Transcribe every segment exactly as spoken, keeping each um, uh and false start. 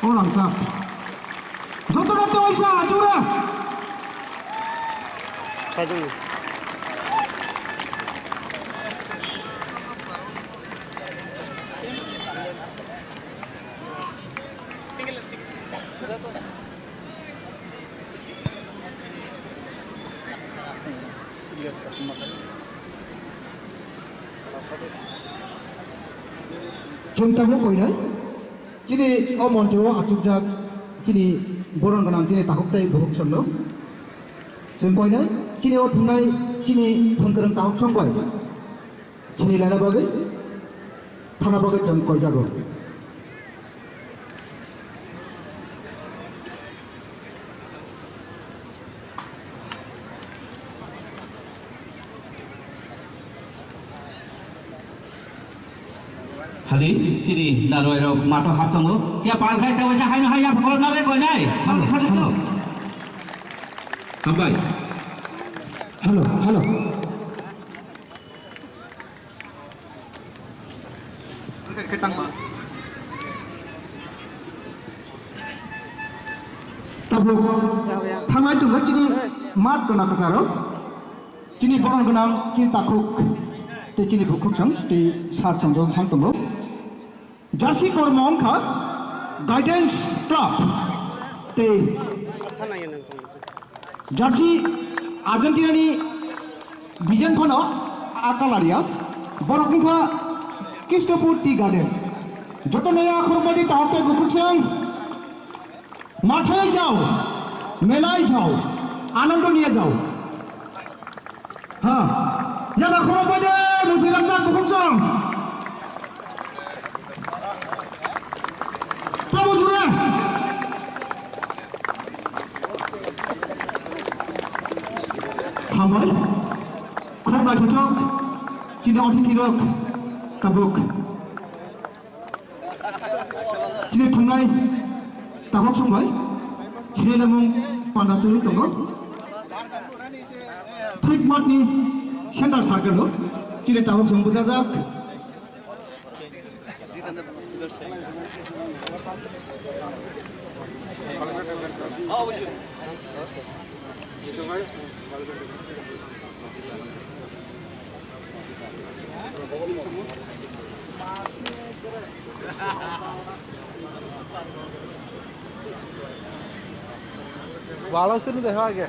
O langsa. Joto joto oisa ajura. Chwng tabuk koinai, chini o moncho o achukjak chini boron gwnang chini takhuk tei bukhuk songno. Chwng koinai, chini o thwngnai chini thwngkwrwng takhuk song bai. Chini lana bagwi, thana bagwi chwng koijago. Hali, chini narwai rok mato hap tongo. Kya pal khai tawa sa hai no hai ya pokol na le koi nai. Halo, halo. Hambai. Halo, halo. Tabuk thanglai tongo chini mat gwnang kwcharo, chini boron gwnang, chini takhuk, tei chini bukhuk chwng, tei sar chwng jol thang tongo. Jersey kormo wngkha Guidance Club tei Jersey Argentina ni design phano a colour ya. Borok wngkha Christopher Tea Garden. Joto naya khorokbai di tahok tei bukhuk chwng. Mathai jao, melai jao, anondo niya jao. Ha, yana khorokbai de, musui lamjak bukhuk chwng. Tamo jure. Hambai. Khorok naithothok. Chini othithirok. Tabuk. Chini thwngnai takhuk songbai, chini lamung panda choli tongo. Thik matni center circle o chini takhuk song bujajak. Walo sini deh lagi.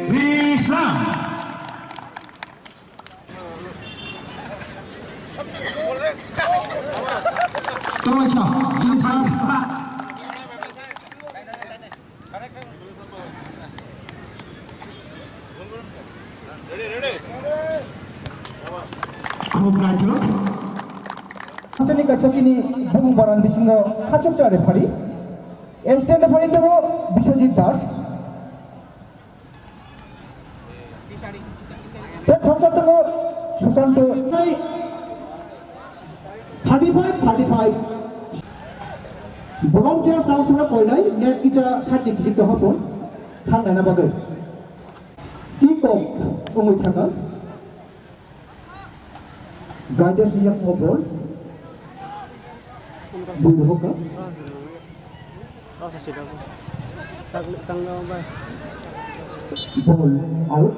Bisram. Tonglaisa, jini sa. Khub naithok. Hasteni kaisa chini bumung baran bisingo khachuk chare phari. Stand phari tongo Biswajit Das. Tei khoroksa tongo Susanto. Thirty five, thirty five. Volunteers tang sura koinai, net kisa side ni kichik tong hapon, thang nana bagwi. Kick off wngwi thangkha. Guidance ni yakmo ball. Bui rohokha. Ball out.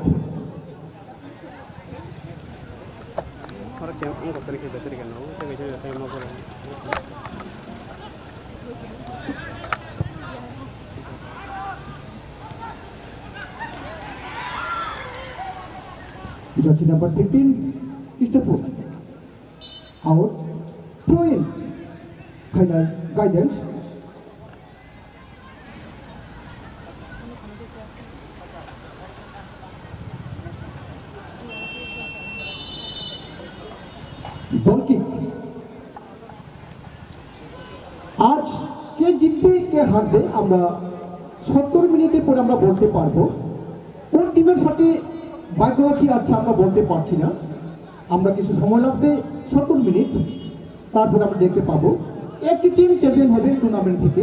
Jersey number fifteen, Krishnapu. Out. Throw in. Khainai Guidance. Goal kick. আজ কে জিতবে কে হারবে, আমরা সত্তর মিনিটের পরে আমরা বলতে পারবো কোন টিমের সাথে ভাগ্যলাকি আছে, আমরা বলতে পারছি না। আমরা কিছু সময় লাগবে, সত্তর মিনিট, তারপর আমরা দেখতে পাবো। একটি টিম চ্যাম্পিয়ন হবে এই টুর্নামেন্ট থেকে।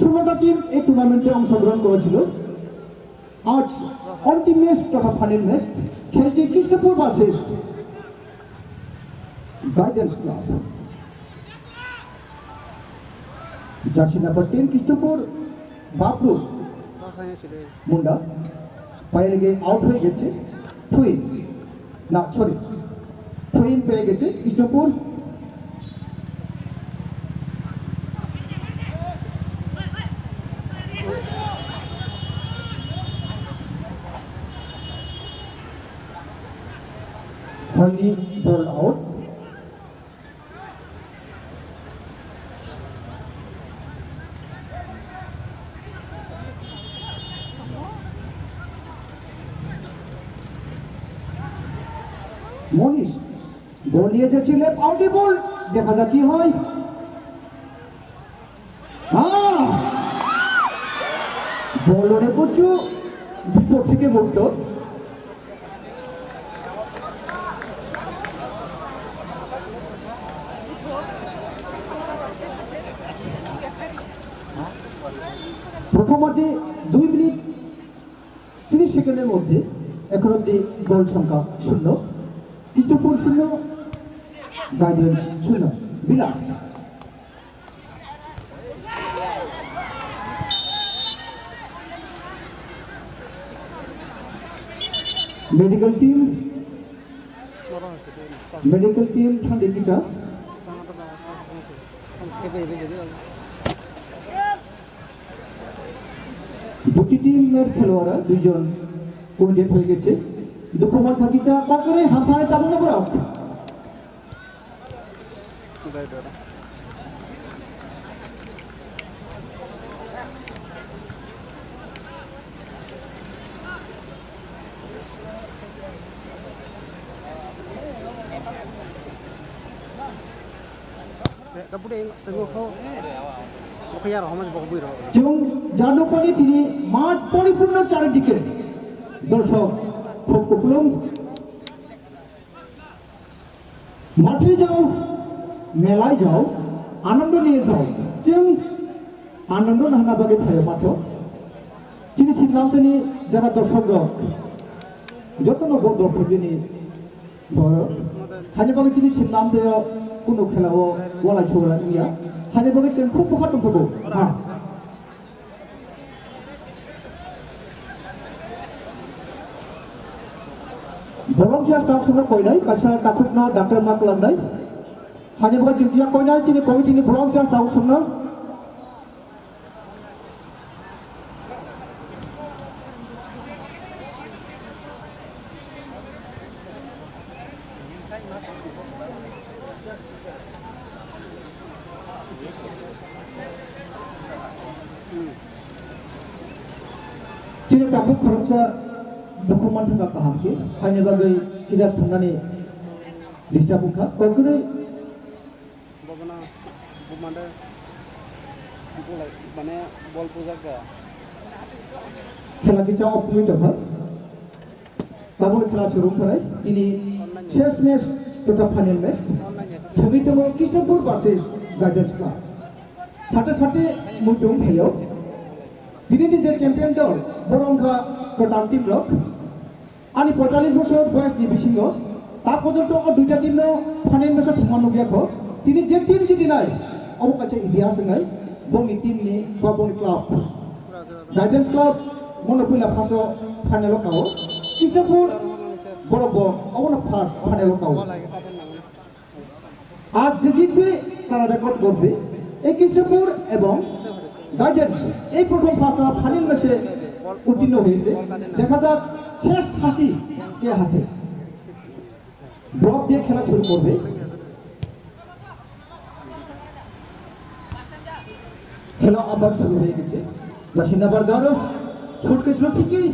ষোলোটা টিম এই টুর্নামেন্টে অংশগ্রহণ করেছিল। আজ অন্তিম ম্যাচ তথা ফাইনাল ম্যাচ খেলছে Krishnapur versus guidance club. Jersey number ten Krishnapur Bablu Munda বাইরে গিয়ে আউট হয়ে গেছে। থ্রো ইন, না, সরি, থ্রো ইন পেয়ে গেছে কৃষ্ণপুর। Only ball out. মনীষ বল নিয়ে যাচ্ছে লেফট আউটে বল, দেখা যাক কি হয়। হ্যাঁ, বলরে বুঝছো ভিতর থেকে মুক্ত। প্রথমার্ধে দুই মিনিট তিরিশ সেকেন্ডের মধ্যে এখন অব্দি গোল সংখ্যা শূন্য, কৃষ্ণপুর শূন্য, গার্ডিয়ান শূন্য। বিলাস। মেডিকেল টিম, মেডিকেল টিম ঠান্ডে কিটা। দুটি টিমের খেলোয়াড়রা দুইজন উইকেট হয়ে গেছে। দুঃখমান থাকিতা তাকরে হামথায় তাবুনা Barak. Chwng jano pani tini math poripurno charidikke dorshok khub kupulung. Mathai jao, melai jao, anondo niye jao. Chwng anondo nahna bagwi phaio matho. Chini simnamtani jara dorshok rok, jotono bo dorshok dini boro. Hani bagwi chini simnamteo kunu khelao walai suwalai wngya. Hani bagwi chwng khub bwkha tongthogo. Ha. Bolong khe takhukno koinai, kaisa takhukno doctor ma kwlangnai. Hani bagwi chwng kiya koinai chini committee ni bolong khe takhukno. Chini takhuk khoroksa dukhu manthangkha kaham khe, haini bagwi kidar thumnani disturb wngkha. Kokrwi Bobono bumande bolai mane bol pujakya. Khela kisa optimi tongkha. Tabuk khela churung pharai. Tini ses match totha final match. Thangwi tongo Krishnapur versus Guidance Club. Sate sate muitung phaio. Tini ni je champion dol, borok wngkha kwtal team rok. Ani poitallis bosor boyas ni bisingo ta porjonto o duita team no final match o thwngma nukya kho. Tini je team jitinai, obo kaisa itihas wngnai, bongni team ni ba bongni club. Guidance Club, mono puila first o final o kao. Krishnapur, borok bo, obono first final o kao. আজ যে জিতবে তারা রেকর্ড করবে। এই কৃষ্ণপুর এবং গাইডেন্স এই প্রথম ফার্স্ট তারা ফাইনাল ম্যাচে উত্তীর্ণ হয়েছে। দেখা যাক শেষ হাসি কে হাতে। ড্রপ দিয়ে খেলা শুরু করবে। খেলা আবার শুরু হয়ে গেছে। জাসিন আবার গারো ছুটকে ছিল ঠিকই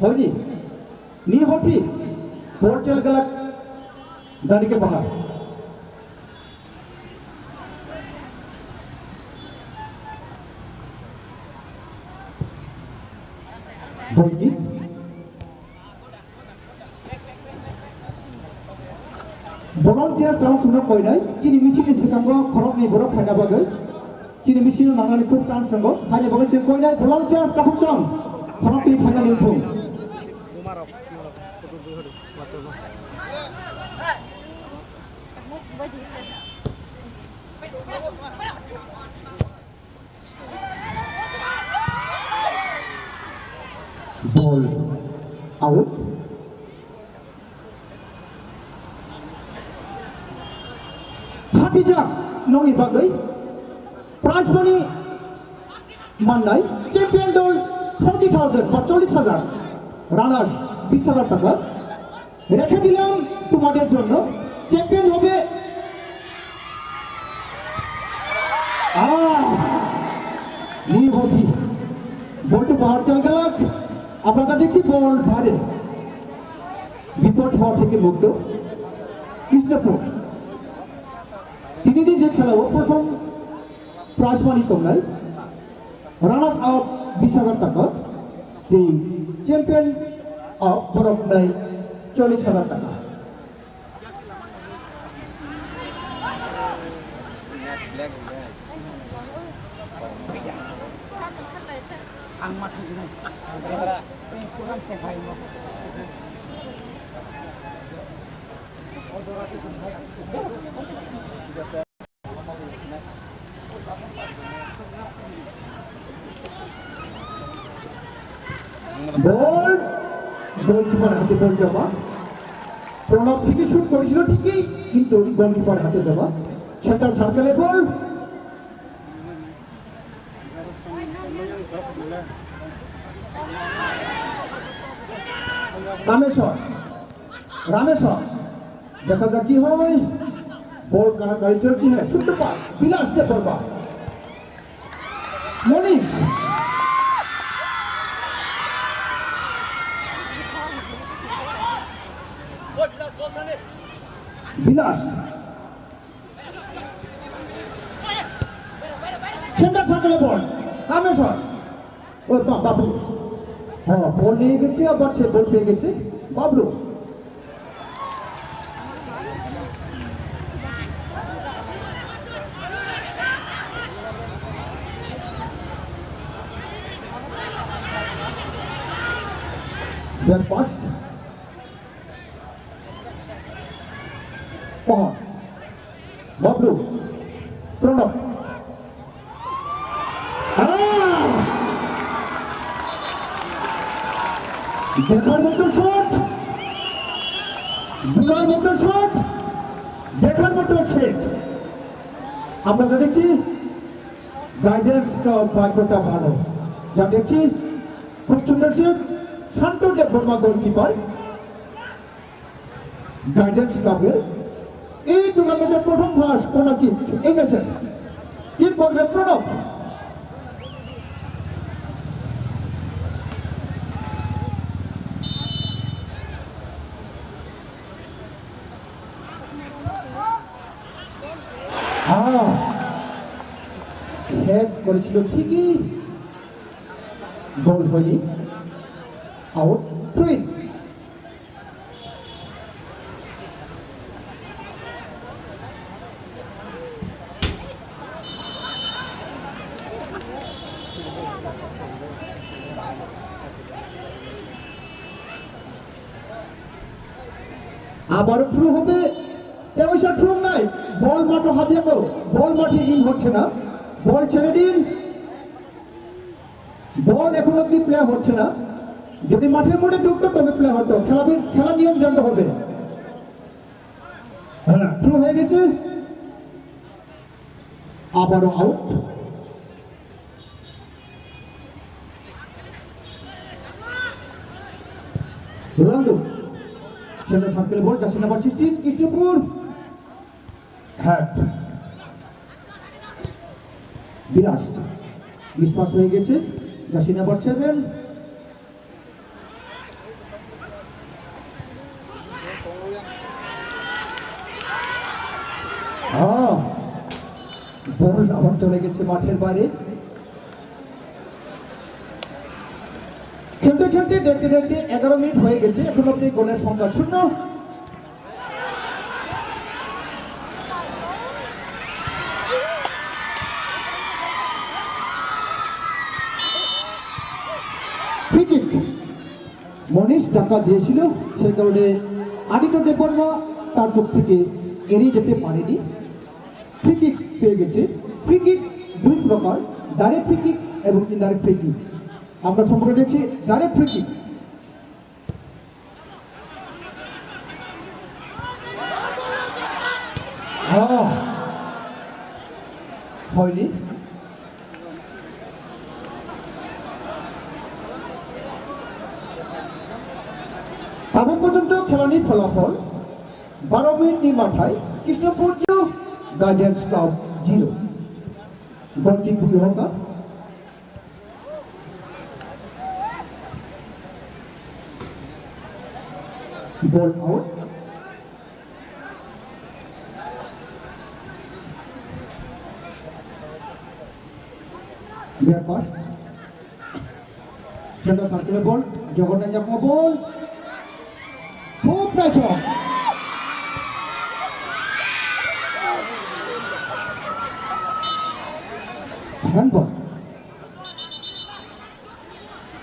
হয়নি। Ni hoti, bol tel galak dari ke bahar. Bol ki? Volunteers tamo sumno koinai, chini misil ni swkango khoroknwi borok phaina bagwi. Chini misil no nangnani khub chance tongo. Haini bagwi chwng koinai volunteers takhuk song khoroknwi phainani wngthung. Ball out. Khatijak nongni bagwi prize money mannai champion dol forty thousand ba chollish hajar, runners bish hajar taka. রেখে দিলাম তোমাদের জন্য, চ্যাম্পিয়ন হবে। আহ, নিহতি। বলটু পাওয়ার চাল গেলাক। আপনারা দেখছি বল বাইরে। বিপদ হওয়া থেকে মুক্ত। কৃষ্ণপুর। তিনি নিজে খেলাও প্রথম prize money tongnai, runners up বিশ হাজার টাকা, tei champion up borok nai চল্লিশ হাজার টাকা. Ball, goalkeeper হাতে বল জমা। প্রণব থেকে শুট করেছিল ঠিকই, কিন্তু গোলকিপার হাতে জমা। সেন্টার সার্কেলে বল। কামেশ্বর, রামেশ্বর। দেখা যাক কি হয়। বল কাড়াকাড়ি চলছে, হ্যাঁ, ছোট্ট পাস, বিলাস দেববর্মা। মনীষ। বিলাস। সেন্টার সার্কেলে বল। কামেশ্বর। ও বা-, বাবলু। হ্যাঁ, বল নিয়ে গেছে, আবার সে বল পেয়ে গেছে। বাবলু। Back pass. ওহ। বাবলু, প্রণব। আহ! দেখার মতো শট, দেখার মতো শট, দেখার মতো সেভ। আমরা যা দেখছি, গাইডেন্স ভাগ্যটা ভালো। যা দেখছি, খুব সুন্দর সেভ, শান্ত দেববর্মা গোলকিপার। গাইডেন্স ক্লাবের এই টুর্নামেন্টের প্রথম ফার্স্ট কোনা কিক, এই ম্যাচে কিক করবে প্রণব। হ্যাঁ, হেড করেছিল ঠিকই, গোল হয়নি। Out, three. আবারও থ্রো হবে, তেমন সে থ্রো নাই। বল মাঠে হাবিয়ে তো, বল মাঠে ইন হচ্ছে না, বল ছেড়ে দিন। বল এখন অব্দি প্লে হচ্ছে না। যদি মাঠের মধ্যে ঢুকতো তবে প্লে হতো। খেলা, খেলা নিয়ম জানতে হবে। হ্যাঁ, থ্রো হয়ে গেছে, আবারও আউট। রোনাল্ডো। সেটা সার্কেল বল, জার্সি নাম্বার সিক্সটিন, কৃষ্ণপুর। হ্যাট। বিরাট। মিসপাস হয়ে গেছে। Jersey number seven. হ্যাঁ, বল আবার চলে গেছে মাঠের বাইরে। খেলতে খেলতে, দেখতে দেখতে এগারো মিনিট হয়ে গেছে, এখন অব্দি গোলের সংখ্যা শূন্য। Free kick. মনীষ ধাক্কা দিয়েছিল, সেই কারণে আদিত্য দেববর্মা তার চোখ থেকে এড়িয়ে যেতে পারেনি। ফ্রি কিক পেয়ে গেছে। ফ্রি কিক দুই প্রকার, ডাইরেক্ট ফ্রি কিক এবং ইনডাইরেক্ট ফ্রি কিক। আমরা সম্পর্কে দেখছি ডাইরেক্ট ফ্রি কিক। হয়নি। এখন পর্যন্ত খেলানি ফলাফল বারো মিনিটনি মাথায় Krishnapur zero, guardians club zero. Goal kick বুই হকা। Ball out. Back pass. Centre সার্কেলের বল, জগন্নাথ চাকমা বল। খুব nice. Handball.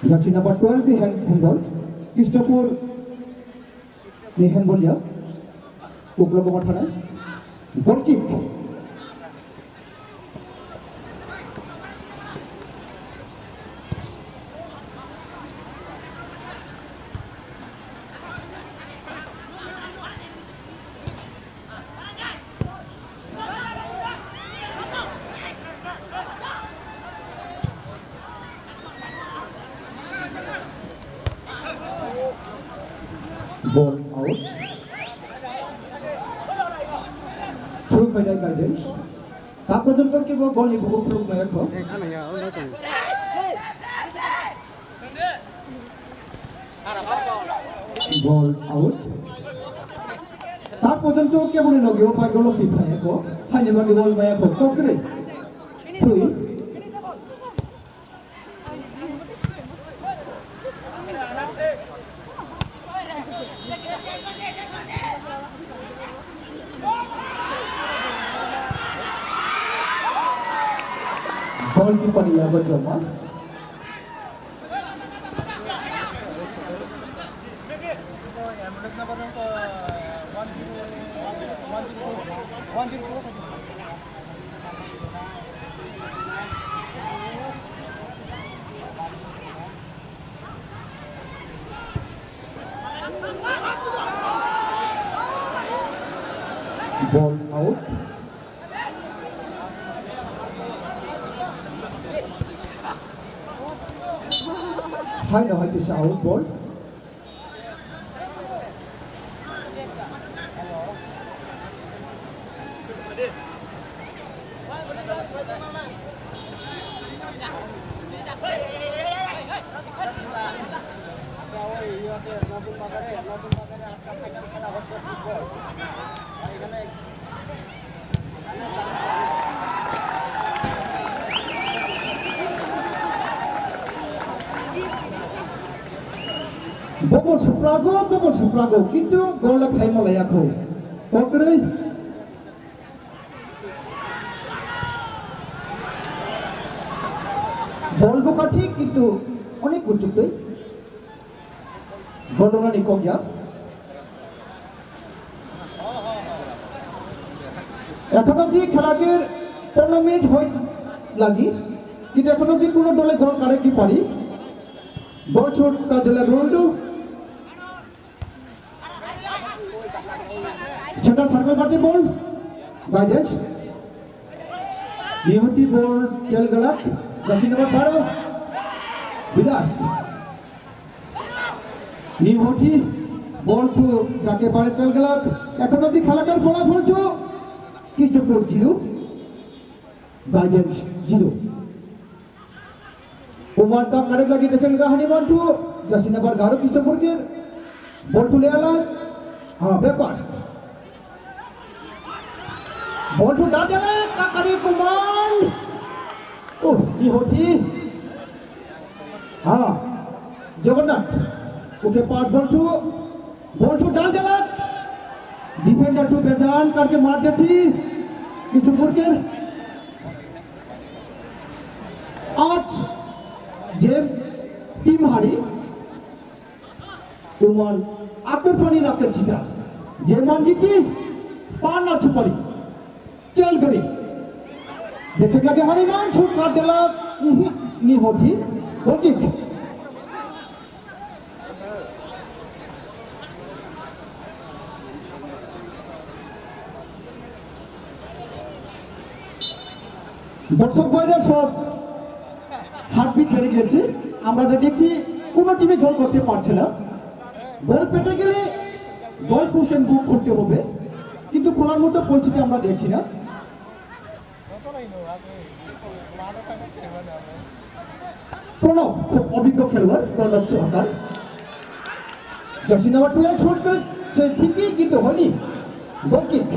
Jersey number twelve নি হ্যান্ড, হ্যান্ডবল। কৃষ্ণপুর নি হ্যান্ডবল ইয়া। উপলব্ধ মাঠানা। Goal kick. Ball out. Through penalty guidance. Ta porjonto kebo goal ni bukhuk phuluk maya kho. Ball out. Ta porjonto kebo ni logi o pai goal kick maya kho. Haini logi ball maya kho. Kokre. Three. Goalkeeper ni yago joma. Ball out. Haino hai kisa out ball. Bobo suprago, bobo suprago, kintu gol khaima laya kho. Kokrwi. Bol bukha thik, kintu onek guchuktwi. Gol rwnani kok ya. এখন অবধি খেলাটির পনেরো মিনিট হয়ে লাগি, কিন্তু এখন অবধি কোনো দলে গোল কারেন্ট পারি। বল শট কার দিলে রোনাল্ডো। সেটা সার্কেল পার্টি বল। গাইডেন্স। নিহতি বল তেল গালাত। জার্সি নাম্বার বারো। বিলাস। নিহতি বল টু ডাকে পারে তেল গালাত। এখন অবধি খেলাটার ফলাফল তো Krishnapur zero, guidance zero. Umar ka karek lagi dekhel ga hani mantu, jasi nabar garo Krishnapur ke, bol tu le ala, ha, bepar. Bol tu da dele, ka kari Umar. Uh, ni hoti. Ha, Jagannath. Okay, pass bol tu. Bol tu da dele. Defender tu bejan, karke mar deti. Krishnapur ke. Aaj je team hari, uman atur pani nakal chita. Je man jiti, pan na chupari. Chal gari. Dekhe lage hari man chut kar dela, mhm, ni hoti, hoti. দর্শক ভাইরা সব হার্টবিট বেড়ে গেছে। আমরা যা দেখছি, কোনো টিমে গোল করতে পারছে না। গোল পেতে গেলে গোল পোস্ট বুক করতে হবে, কিন্তু খোলার মতো পরিস্থিতি আমরা দেখছি না। প্রণব খুব অভিজ্ঞ খেলোয়াড়, প্রণব সরকার। জার্সি নাম্বার টুয়েলভ শট করেছে ঠিকই, কিন্তু হয়নি। গোল কিক।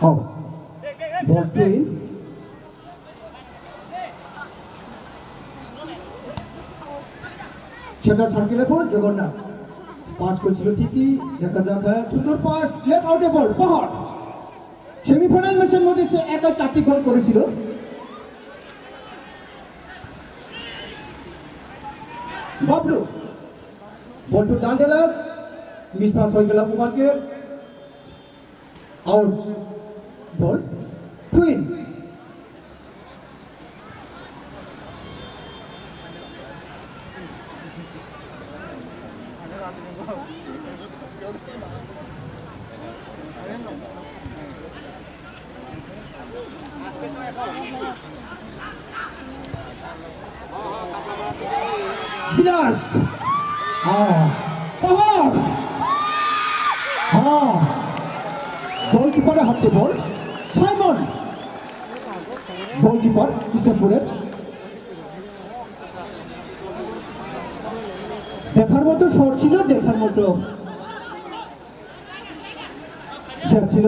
Oh, ball twin. সেটা সার্কেলে বল জগন্নাথ। পাস করছিল ঠিকই, দেখা যাক, হ্যাঁ, সুন্দর পাস, লেফট আউটে বল, পাহাড়। সেমিফাইনাল ম্যাচের মধ্যে সে একা চারটি গোল করেছিল। বাবলু, বল টু ডান দিলাম, মিস পাস হয়ে গেল উমাকে। Out. Ball. Twin. Blast! Ah, পাহাড়! Ah, গোলকিপারের হাতে বল। সাইমন! গোলকিপার, কৃষ্ণপুরের। দেখার মতো শট ছিল, দেখার মতো সেভ ছিল।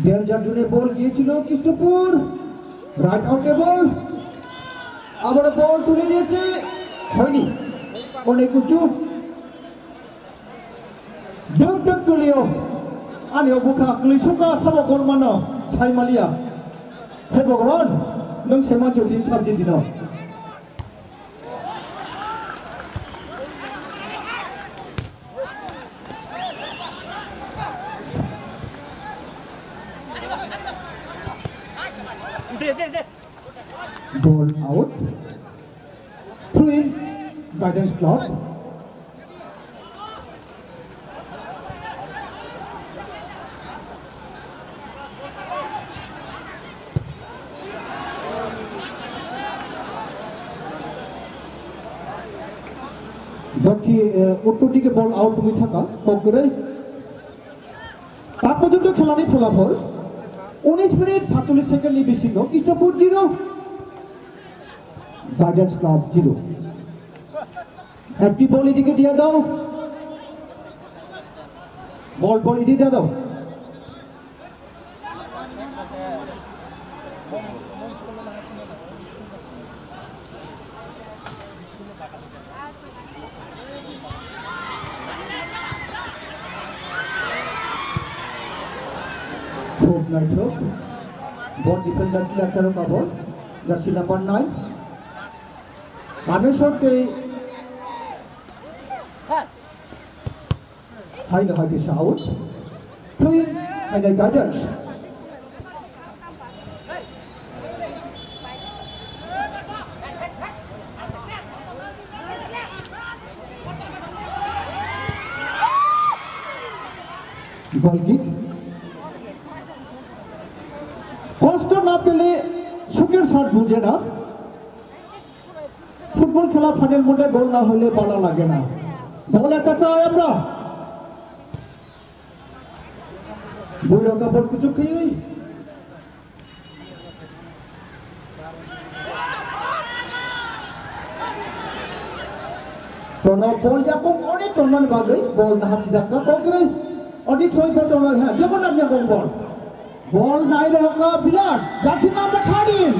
ডেঞ্জার জোনে বল গিয়েছিল কৃষ্ণপুর, রাইট আউটে বল, আবার বল তুলে নিয়েছে, হয়নি, অনেক উঁচু। Duk duk kwlwio, ani o bwkha kwlwi sukha sabo gol mano, sai maliya. He Bhagwan, nwng sai manjio din sabji dino. Ball out. Throw in, Guidance Club. Dakhi, eh, uttor dike ball out tongwi thaka, kok kwrwi. Ta porjonto khelani pholapol, unis minute satchollish second ni bisingo Krishnapur zero, Guidance Club zero. Ekti ball এদিকে দিয়ে দাও। Ball, ball এদিকে দিয়ে দাও। Naithok. Ball defender player tero kabor. Jersey number nine. Rameshwar tei Haino hai kisa out. Clean, haino guidance. Goal kick. কষ্ট না পেলে সুখের স্বাদ বুঝে না। ফুটবল খেলা ফাইনাল মোডে গোল না হলে ভালো লাগে না। গোল একটা চাই আমরা। Buirok kaphal kuchuk khaiwi. Tono bol yakung oni tonmani bagwi bol naha sijakna kongkri. Oni choi bol tono ha, Jagannath yakung bol. Bol nai rohka Bilas, jersey number thirteen.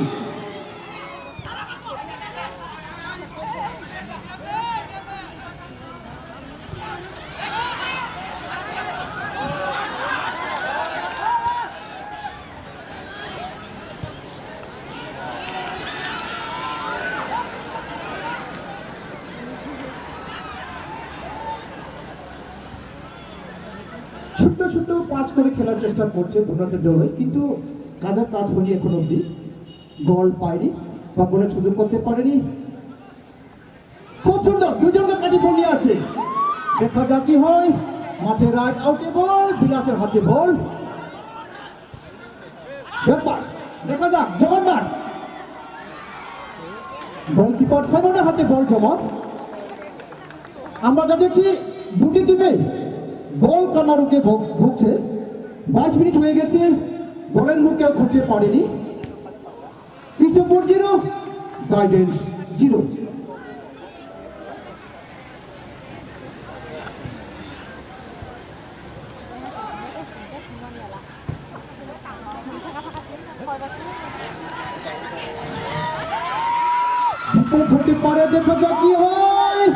ছোট্ট ছোট্ট পাস করে খেলার চেষ্টা করছে ভুটানের দলে, কিন্তু কাজের কাজ হয়নি এখন অবধি। গোল পায়নি বা গোলের সুযোগ করতে পারেনি। খুব সুন্দর, দুজনকে কাটি বল নিয়ে আছে। দেখা যাক কি হয়। মাঠে রাইট আউটে বল, বিলাসের হাতে বল। Back pass. দেখা যাক, জগন্নাথ। গোলকিপার সাইমনের হাতে বল জমা। আমরা যা দেখছি, দুটি টিমে গোল কান্নার রোগে ভুগ-, ভুগছে। বাইশ মিনিট হয়ে গেছে, গোলের মুখ কেউ খুঁজতে পারেনি। Krishnapur zero, guidance zero. বিপদ হতে পারে, দেখা যাক কি হয়।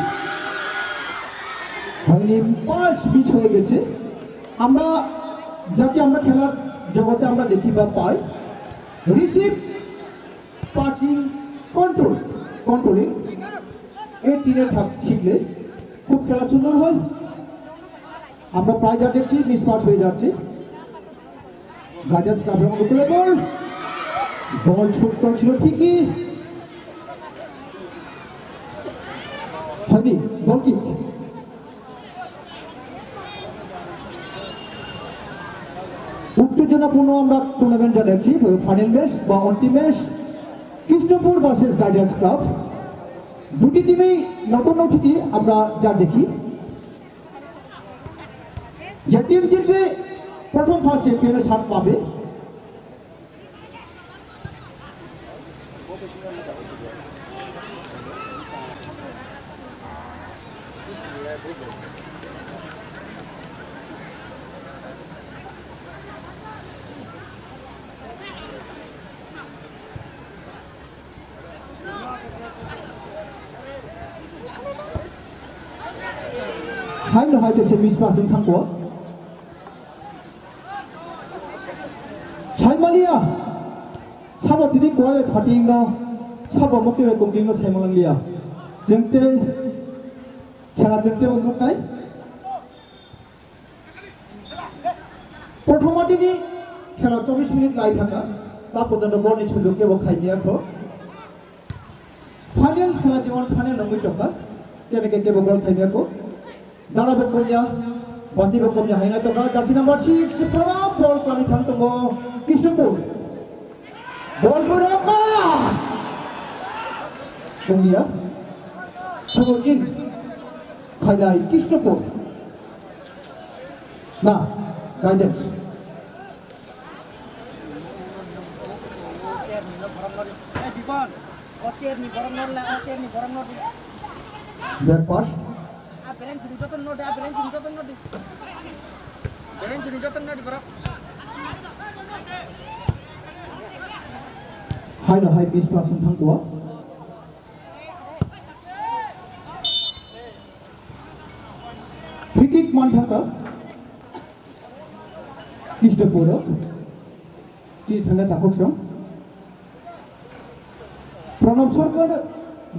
হয়নি, পাস মিস হয়ে গেছে। আমরা যাকে আমরা খেলার জগতে আমরা দেখি বা পাই, রিসিভ, পাসিং, কন্ট্রোল, কন্ট্রোলিং, এই তিনের ভাগ শিখলে খুব খেলা সুন্দর হয়। আমরা প্রায় যা দেখছি, মিস পাস হয়ে যাচ্ছে। গাজাজ কাপড়ের মতো করে বল। বল ছুট করছিল ঠিকই। হয়নি, গোল কিক। উত্তেজনাপূর্ণ আমরা টুর্নামেন্ট যা দেখছি, ফাইনাল ম্যাচ বা অন্তিম ম্যাচ, কৃষ্ণপুর ভার্সেস গাজাজ ক্লাব। দুটি টিমেই নতুন অতিথি আমরা যা দেখি। যে টিম জিতবে প্রথম ফার্স্ট চ্যাম্পিয়নের স্বাদ পাবে। Haino hai to se miss pass wng thangkho. Saimalia. Sabo tini kuai bai phating no. Sabo mukti bai kongting no saimalang lia. Jengte. Khela jengte wng thang nai. Prothom adini khela chobbish minute lai thaka, ta porjonto gol ni sujog kebo khaimya kho. Final khela jemon final wngwi tongkha, kene ke kebo gol khaimya kho. Dara bo komya, bati bo komya haina tongkha, jersey number six, Pranab bol kami thang tongo, Krishnapur. Bol pura ka. Komya. Throw in. Khainai Krishnapur. Na, guidance. Back pass. Haino hai miss pass wng thang kho. Free kick man thaka. Krishnapur. Chini thangna takhuk song. Pranab Sarkar,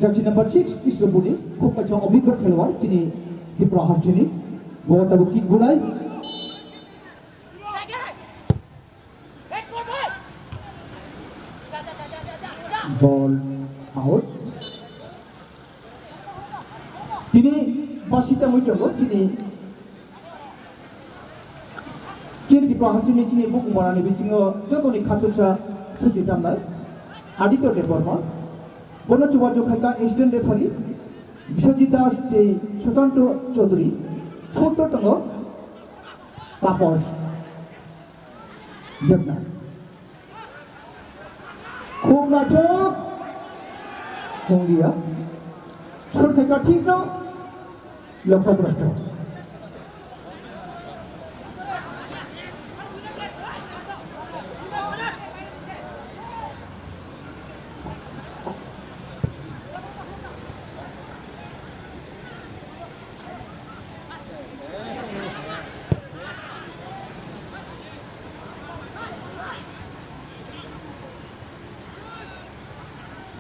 jersey number six, Krishnapurni, khub kaisa obhiggo khelwar, chini Tripura hasteni, bo tabuk kick bulai. Ball out. Tini basita mui tongo, chini, chini Tripura hasteni chini bukhung barani bisingo jotoni khachuksa thuchi tamnai Aditya Debbarma. Bono chubachu khaika assistant referee Biswajit Das tei Susanto Chaudhary. Photo tongo Taposh Debnath. Khub naithok. Honglia. Shot khaika thik no. Lokho prosto.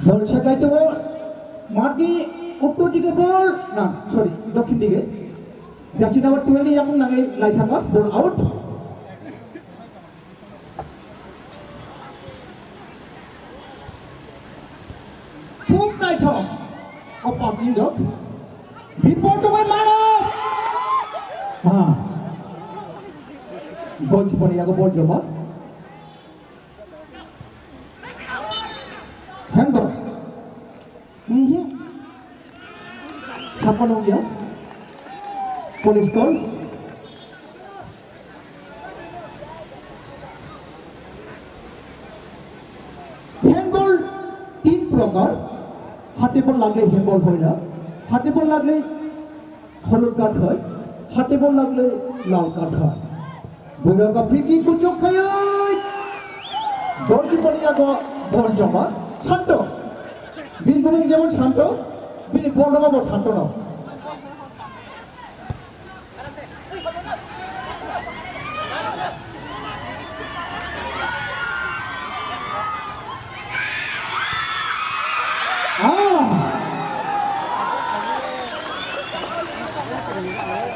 Bol sekai tongo. Matni uttor dike bol. Na, sorry, dokhin dike. Jersey number twelve ni yakung nangwi lai thangma, ball out. Khub naithok. O parking dok. Bipor tongwi mano. Ha. Goalkeeper yago bol joma. Handball. Mhm. Sapa nung ya? Police call. Handball tin prokar. Hate bol lagle handball hoy na. Hate bol lagle holur card hoy. Hate bol lagle lal card hoy. Buino ka free kick kuchuk khayoi. Goalkeeper ni yago bol joma. Santo. Bini bumung jemon Santo. Bini bol rwma bo Santo no. Ah!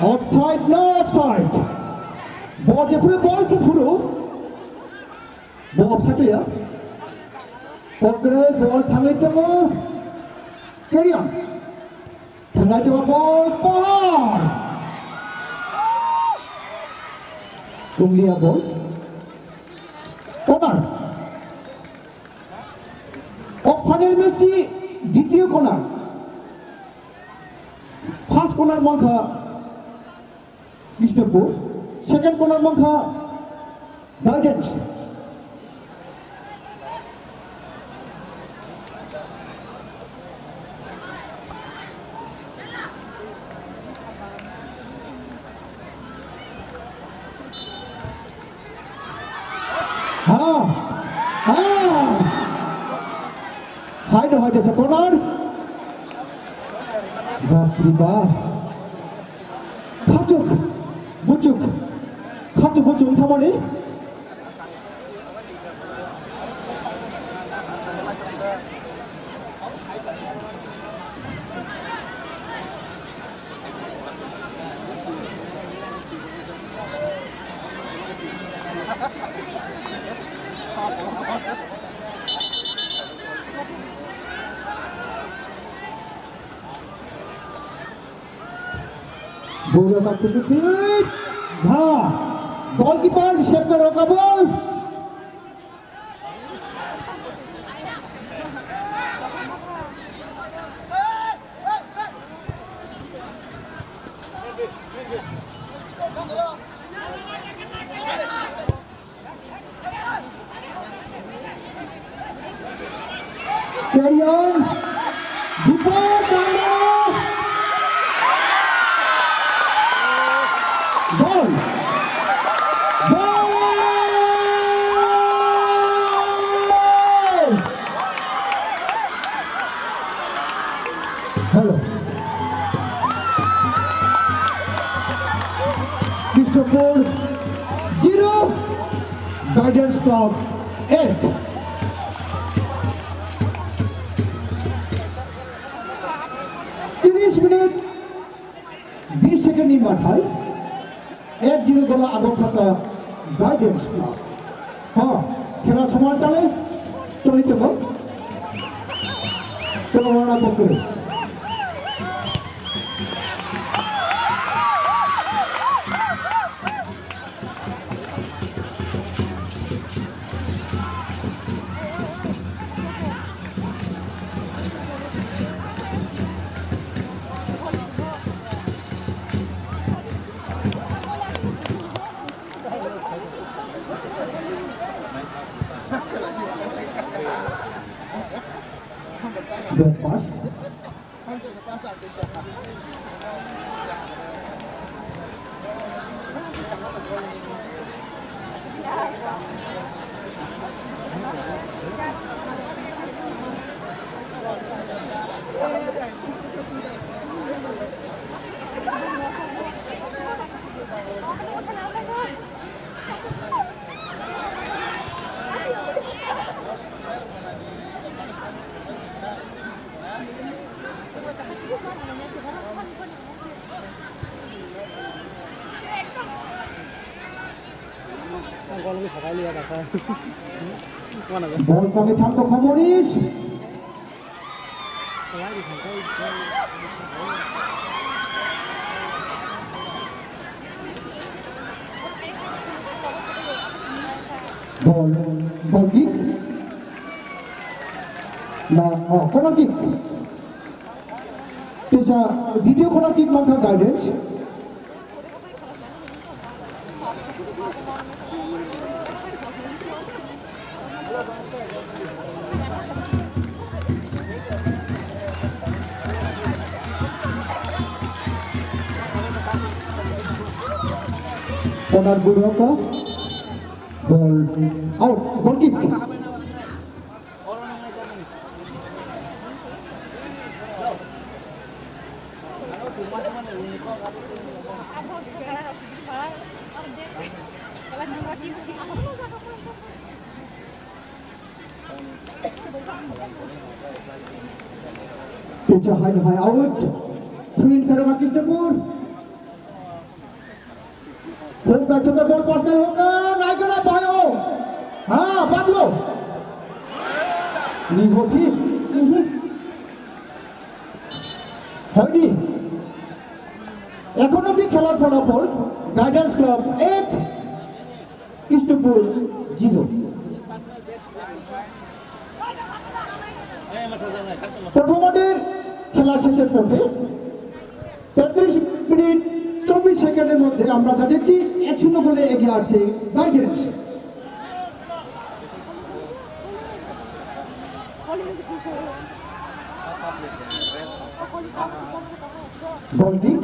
Offside na offside? Bo jephuru bol buphuru. Bo offside ya. Kokre bol thangwi tongo. Carry on. Thangwi tongo bol pohor. Kunglia bol. Corner. O final match ni ditiyo corner. First corner mankha Krishnapur, second corner mankha Guidance. Ha! Ha! Hai do, hai do, sa corner. Bap re bap. Khatuk, buchuk. Khatuk buchuk wng thangmani. Boro ka kuchuk thik. Bha. Goalkeeper save karo ka bol. Carry on. Bipor Danda. Goal. Goal. Hello. Krishnapur zero, Guidance Club Tiris minit bis second ni mathai ek zero gola Agorkha Guidance Club. Ha, khela soman chale, choli tongo. Cholo wala pokre. Dua pas. Bol kami thang tongkha Moris. Bol, bol kick. Na, oh, corner kick. Teisa video corner kick mankha Guidance. Corner good hoko. Bol out, goal kick. Teisa hai hai out. Throw in kharma Krishnapur. Hok na chota bol pass na hok na, naikana bhai o. Ha, badlo. Ni hoti. Mhm. Hoyni. Ekhono bi khelar pholapol, Guidance Club ek, Krishnapur zero. প্রথমার্ধের খেলা শেষের পথে। তেত্রিশ মিনিট চব্বিশ সেকেন্ডের মধ্যে আমরা জানিয়েছি এক শূন্য গোলে এগিয়ে আছে গাইডেন্স। গোল kick.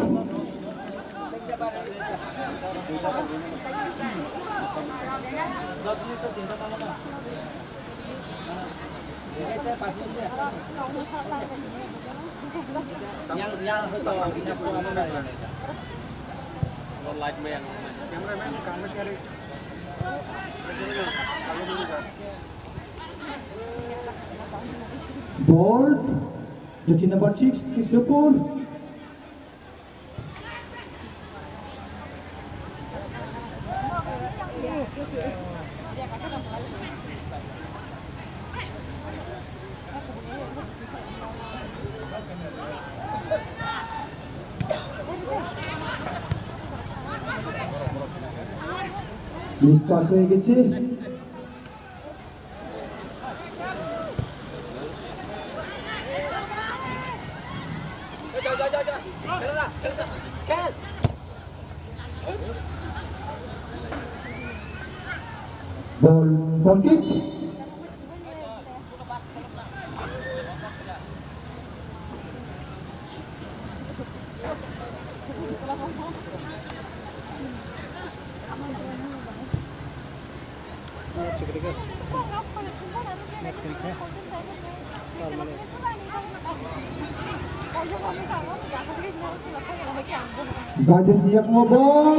Ball, jersey number six, Krishnapur. Mispass হয়ে গেছে। Ball, ball kick. Gaja siap ngobol.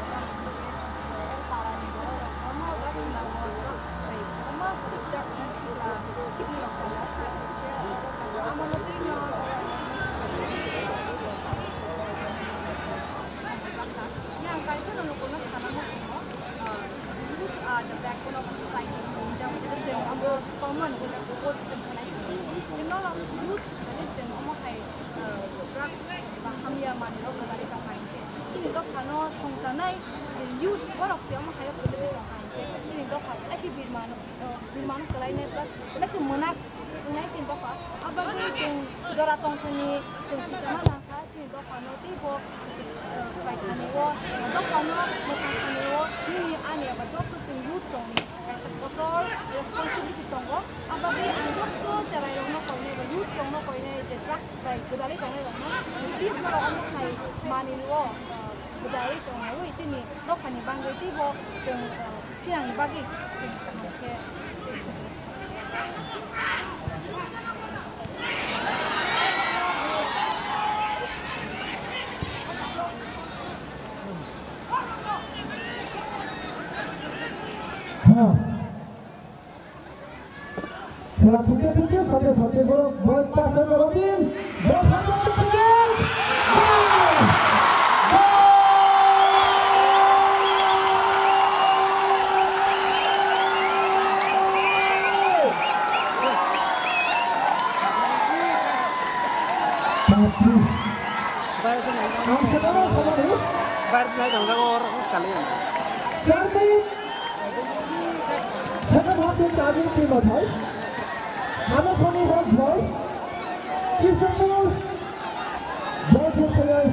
Manwi rok kwbari tong hai hwnkhe chini dophano songcharnai youth borok se omo hai o kwbari tong hai hwnkhe chini dopha belai khe birmano, birmano kwlainai plus belai khe mwnak wngnai chini dopha. Abo bagwi chwng jora tongthani chwng sijana nang kha chini dophano teibo, eh, phaithani o dophano mwthang thani o nini ani eba joto chwng youth rokni kaisa kotor responsibility tongo. Abo bagwi ang joto cherairokno koinai eba youth rokno koinai je drugs bai gwdalwi tongnai rokno, please norok omo hai manwi o, ah, gwdalwi tongnai chini dophani bagwi teibo chwng, ah, thwiyangni bagwi chwng kaham khe. Khela thungke thungke sate sate borok bol pass khe borok team. Bol pass khe borok team. Ang sekarang sama dia. Bar nai dong, oro kali ya. Seven hundred target team of High. Hama Sani High Boy. Kisapur. Boy player.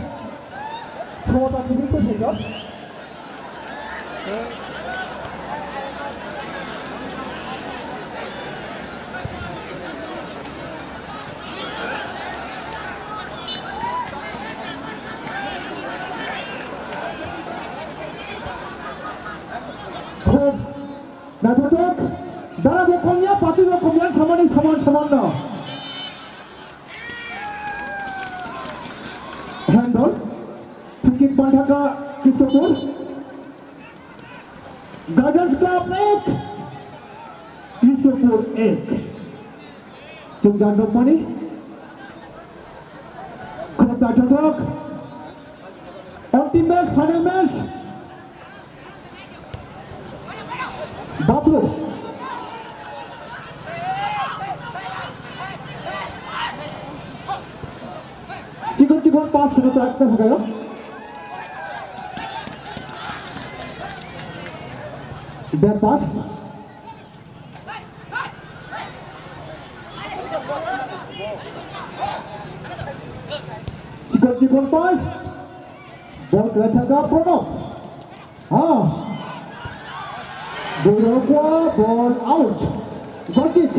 Khawata kubui ko thengkha. Khub naithothok, dara bo komya, pachi bo komya, samani saman saman no. Handball, free kick pantha kha Kistopur. Guardians Club ek, Kistopur ek. Chwng jan rok mani. Khub naithothok. Antim match, final match. Bablu. Chikon chikon pass thangwi ta ekta thangwi. Back pass. Chikon chikon pass. Bol kwlai thangkha Pranab. Ah. Borokwa ball out. Goal kick.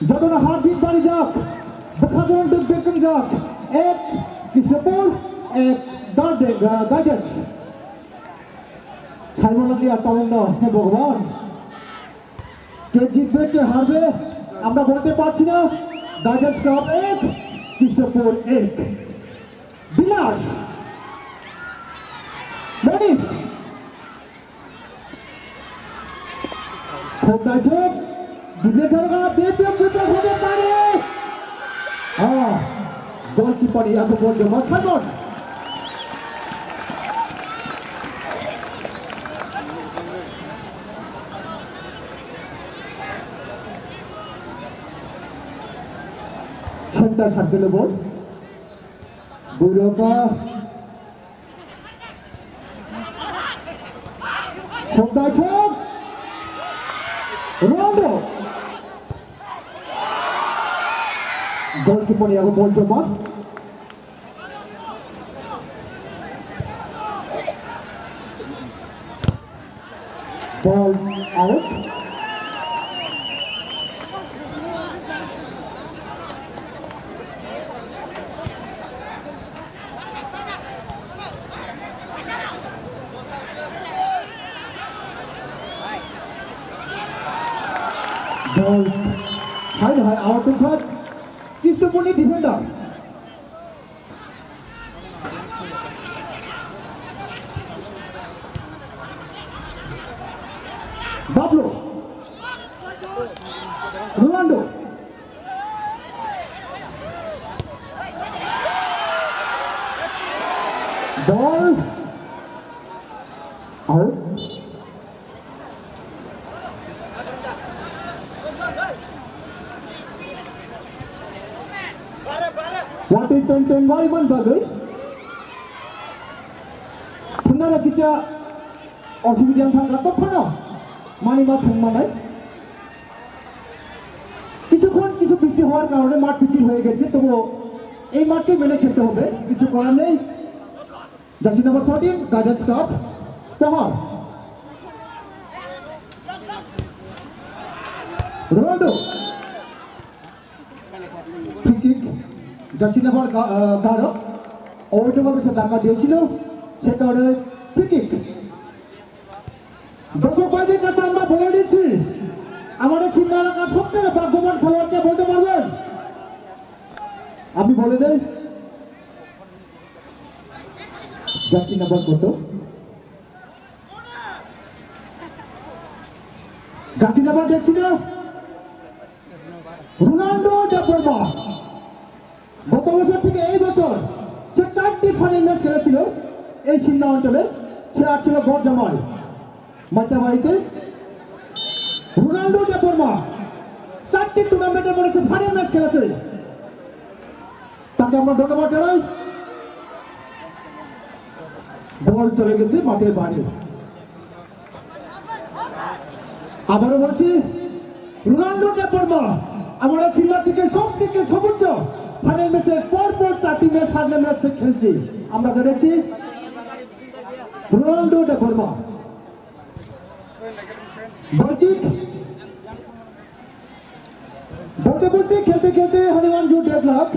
Jotono hard hit barijak. Bwkha ball duk duk wngjak. Ek Kishapur, ek Dardeng, uh, Guardians. Saimano dia tawongno, he Bhagwan. কে জিতবে, কে হারবে, আমরা বলতে পারছি না। Guardians club এক, কৃষ্ণপুর এক। বিলাস, মনীষ। খুব নাইস। Vivekananda BPM BPM হতে পারে। হ্যাঁ, গোলকিপার ইয়াকুব জমা Simon. Center circle ball. Buroka. Khobdai khok. Rondo. Goalkeeper ni yago ball joma. Ball out. Ball. Hai hai, out wngkha. Kistopurni defender. Bablu. Rolando. Ball. Out. Watwi teng teng bai man bagwi. আরো কিছু অসুবিধা থাকলে তো ফোনো মানি মা ফোন মানাই। কিছুক্ষণ কিছু বৃষ্টি হওয়ার কারণে মাঠ পিছিল হয়ে গেছে, তবুও এই মাঠকে মেনে খেলতে হবে, কিছু করার নেই। Jersey number fourteen, garden staff, পাহাড়। Ronaldo. Free kick. Jersey number গা-, আহ, বারো। অবৈধভাবে সে ধাক্কা দিয়েছিল, সে কারণে ফ্রি কিক। দর্শক ভাইদের কাছে আমরা বলে দিচ্ছি, আমাদের সিঙ্গার এলাকার সব থেকে ভাগ্যবান খেলোয়াড়কে বলতে পারবেন? আমি বলে দেই, জার্সি নাম্বার কত? জার্সি নাম্বার দেখছি না, রোনাল্ডো দেববর্মা। গত বছর থেকে এই বছর যে চারটি ফাইনাল ম্যাচ খেলেছিল এই সিমলা অঞ্চলে, সে আর ছিল গড় জামাই মাইতাবাড়িতে। রোনাল্ডো দেববর্মা চারটি টুর্নামেন্টের মধ্যে ফাইনাল ম্যাচ খেলেছে। তাকে আমরা ধন্যবাদ জানাই। বল চলে গেছে মাঠের বাইরে। আবারও বলছি, রোনাল্ডো দেববর্মা, আমরা সিলভার থেকে সব থেকে সর্বোচ্চ ফাইনাল ম্যাচের পর পর চারটি ম্যাচ ফাইনাল ম্যাচ খেলছি। আমরা দেখেছি রোনাল্ডো দেববর্মা। বলটি বলতে বলতে খেলতে খেলতে হনুমান জু ডেড লাখ।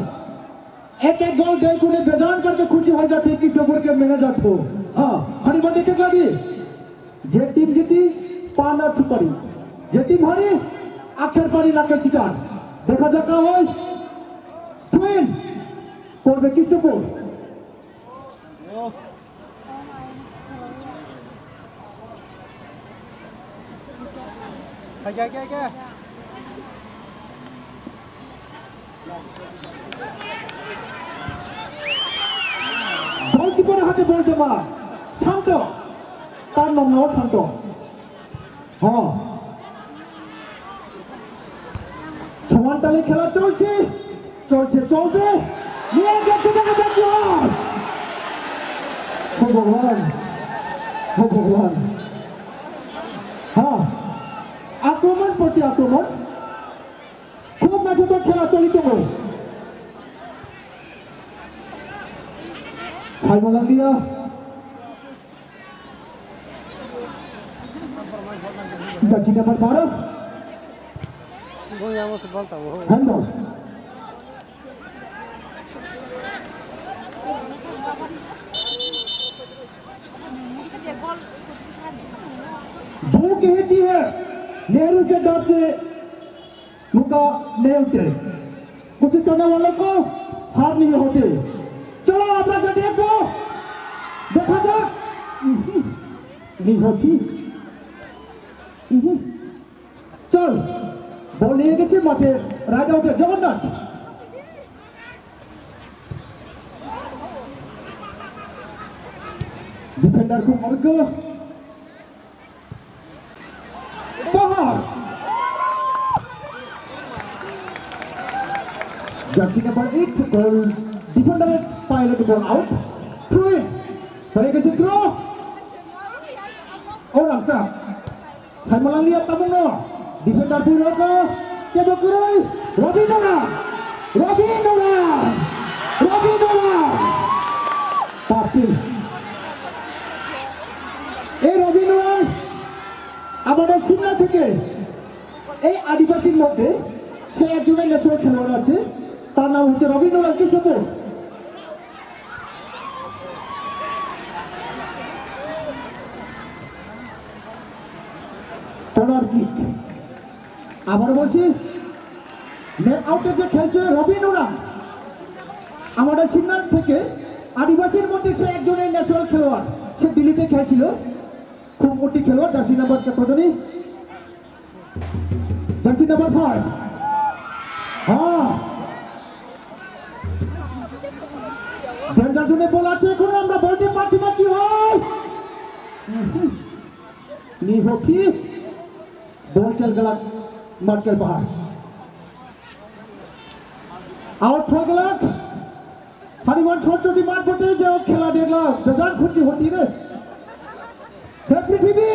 এক এক গোল দেয় করে বেজান করতে খুশি হয়ে যাচ্ছে কৃষ্ণপুরকে মেনে যাচ্ছে। হ্যাঁ, হনুমান দেখে লাগে। যে টিম জিতি, পান আর সুপারি। যে টিম হারি, আখের পানি নাকের চিটান। দেখা যাক না হয়। সুইন করবে কৃষ্ণপুর। গোলকিপারের হাতে বল জমা। শান্ত। তার নাম নাও শান্ত। হ্যাঁ। সমান তালে খেলা চলছে, চলছে, চলবে। নিয়ে গেছে দেখা যাক কি হয়। হে ভগবান, হে ভগবান। হ্যাঁ, আক্রমণ প্রতি আক্রমণ। খুব নাজুক খেলা চলিত। সাইমন লাঙ্গিয়া। Judge number twelve. Handball. धूल कहती है, नेहरू के डर से मुका नहीं उठे। कुछ करने वालों को हार नहीं होते। चलो, अपना जटिया को देखा जाए। नहीं होती। চল, বল নিয়ে গেছে মাঠে, রাইট আউটে জগন্নাথ। ডিফেন্ডার খুব অজ্ঞ। পাহাড়। জার্সি নাম্বার এইট, গোল ডিফেন্ডারের পায়ে লেগে বল আউট। Throw in. হয়ে গেছে থ্রো। ও রামচা। Saimalang liya tabung no. Defender bui rogo. Kebo kurui. Robi Nora. Robi Nora. Robi Nora. Tapi. এই রবি নোয়াল আমাদের সিমলা থেকে এই আদিবাসীর মধ্যে সে একজনের ন্যাশনাল খেলোয়াড় আছে, তার নাম হচ্ছে রবি নোয়াল কৃষ্ণপুর। Corner kick. আবার বলছি, লেগ আউটে যে খেলছে রবিন উরাং, আমাদের সিমনাথ থেকে আদিবাসীর মধ্যে সে একজনের ন্যাশনাল খেলোয়াড়, সে দিল্লিতে খেলছিল, খুব উঠি খেলোয়াড়, জার্সি নাম্বার কত জানি? Jersey number five. হ্যাঁ। ডেঞ্জার জোনে বল আছে, এখনো আমরা বলতে পারছি না, কি হয়? হুম। নিহতি বল চল গেল মাঠের বাহার। আউট হয়ে গেল। হরিমন সরস্বতী মাঠ বটে যে খেলা দেখলাম, বেজান খুশি হতি রে। পৃথিবী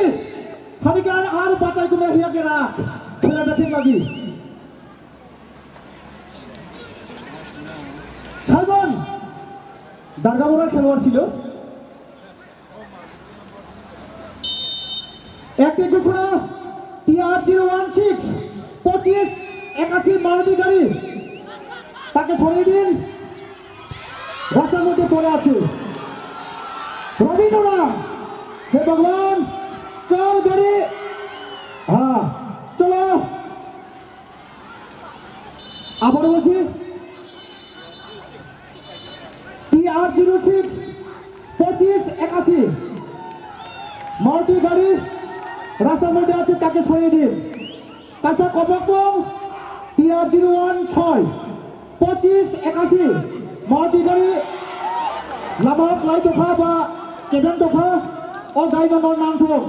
খানিকে আর, আর বাঁচাই তুমি হিয়া গেরা খেলাটা ঠিক লাগি। সাইমন দারগাবড়ার খেলোয়াড় ছিল। একটি ঘোষণা, টিআর জিরো ওয়ান সিক্স, পঁচিশ একাশি মারুতি গাড়ি, তাকে সরিয়ে দিন। রাস্তার মধ্যে পড়ে আছে রবীন্দ্রনাথ। হে ভগবান, চল গাড়ি। হ্যাঁ, চলো। আবারও বলছি, টিআর জিরো সিক্স, পঁচিশ একাশি, মারুতি গাড়ি রাস্তার মধ্যে আছে, তাকে সরিয়ে দিন। কাঁচা কপকং, টিআর জিরো ওয়ান ছয়, পঁচিশ একাশি, মারুতি গাড়ি, লামাও লাই দফা বা কেবেন দফা, ও গাইনো নর নাংথং।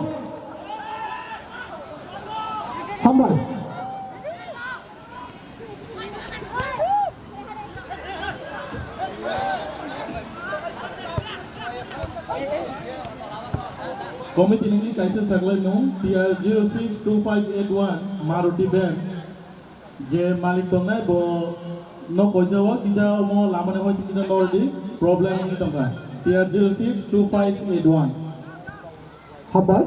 হামবাই। Committee nini kaisa saklai nung T R zero six two five eight one Maruti van, je malik tongnai bo no koisa o kisa omo lamani hoi kisa nordi problem wngwi tongkha T R zero six two five eight one. Hambai.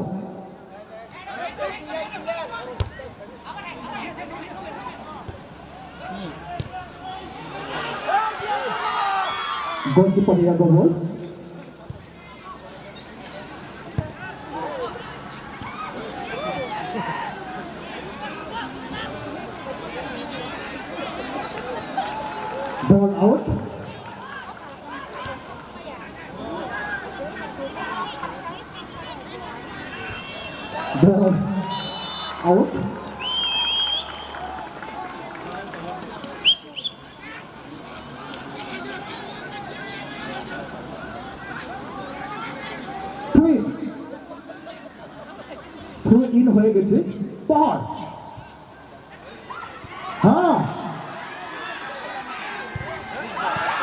Goalkeeper ya gobol. Ball out. Ball out. Three. Throw in হয়ে গেছে। পাহাড়। হ্যাঁ।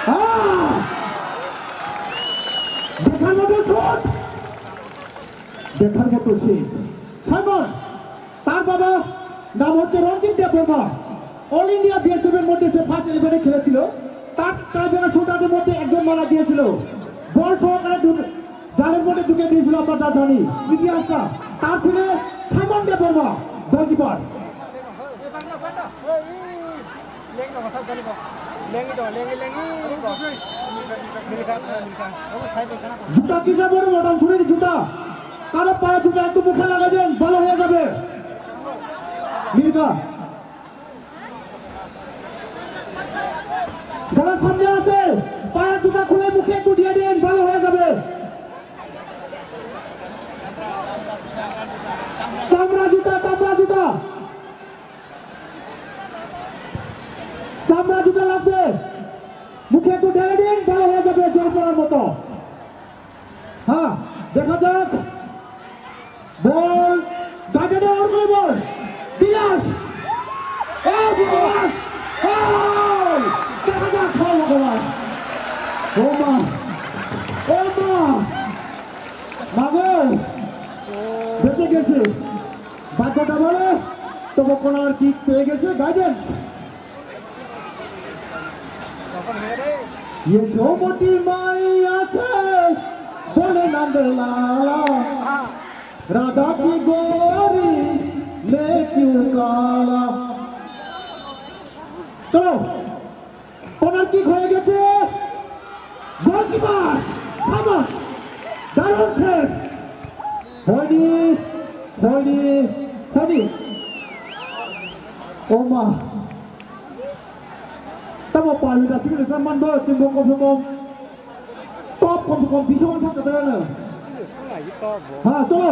হ্যাঁ। দেখার মতো শট। দেখার মতো save. Simon, তার বাবা নাম হচ্ছে রঞ্জিত দেববর্মা। অল ইন্ডিয়া বিএসএফ এর মধ্যে সে ফার্স্ট ইলেভেনে খেলেছিল। তার টাইব্রেকার শুটারদের মধ্যে একজন মারা গিয়েছিল। বল সহকারে ঢুকে জালের মধ্যে ঢুকে দিয়েছিল, আমরা যা জানি ইতিহাসটা। তার ছেলে সাইমন দেববর্মা, গোলকিপার। জুতা কিসে পরে মডার্ন শুরু জুতা? কারো পায়ে জুতা একটু মুখে লাগাই দেন, ভালো হয়ে যাবে। মির্জা। যারা সামনে আছে, পায়ের জুতা খুলে মুখে একটু দিয়ে দিন, ভালো হয়ে যাবে। চামড়া জুতা, চামড়া জুতা। চামড়া জুতা লাগবে। মুখে একটু ঢেলে দিন, ভালো হয়ে যাবে, জল পড়ার মতো। হ্যাঁ, দেখা যাক। বল, গার্ডেনে আউট করে বল। বিলাস। ও ভগবান! ও! দেখা যাক, ও ভগবান! ও মা! ও মা! মা গো! বেঁচে গেছে। ভাগ্যটা ভালো, তবু কর্নার কিক পেয়ে গেছে, গার্ডেন্স। यशोमती माई आसे बोले नंद लाला, राधा की गोरी मैं क्यों काला। চলো, কর্নার কিক হয়ে গেছে। গোলকিপার সাইমন, দারুণ সেভ। হয়নি, হয়নি, হয়নি। ও মা। Tamo pal hita simi sa man bo chimbo kom se kom. Top kom se kom biso wngkha kwtal ano. Ha, cholo.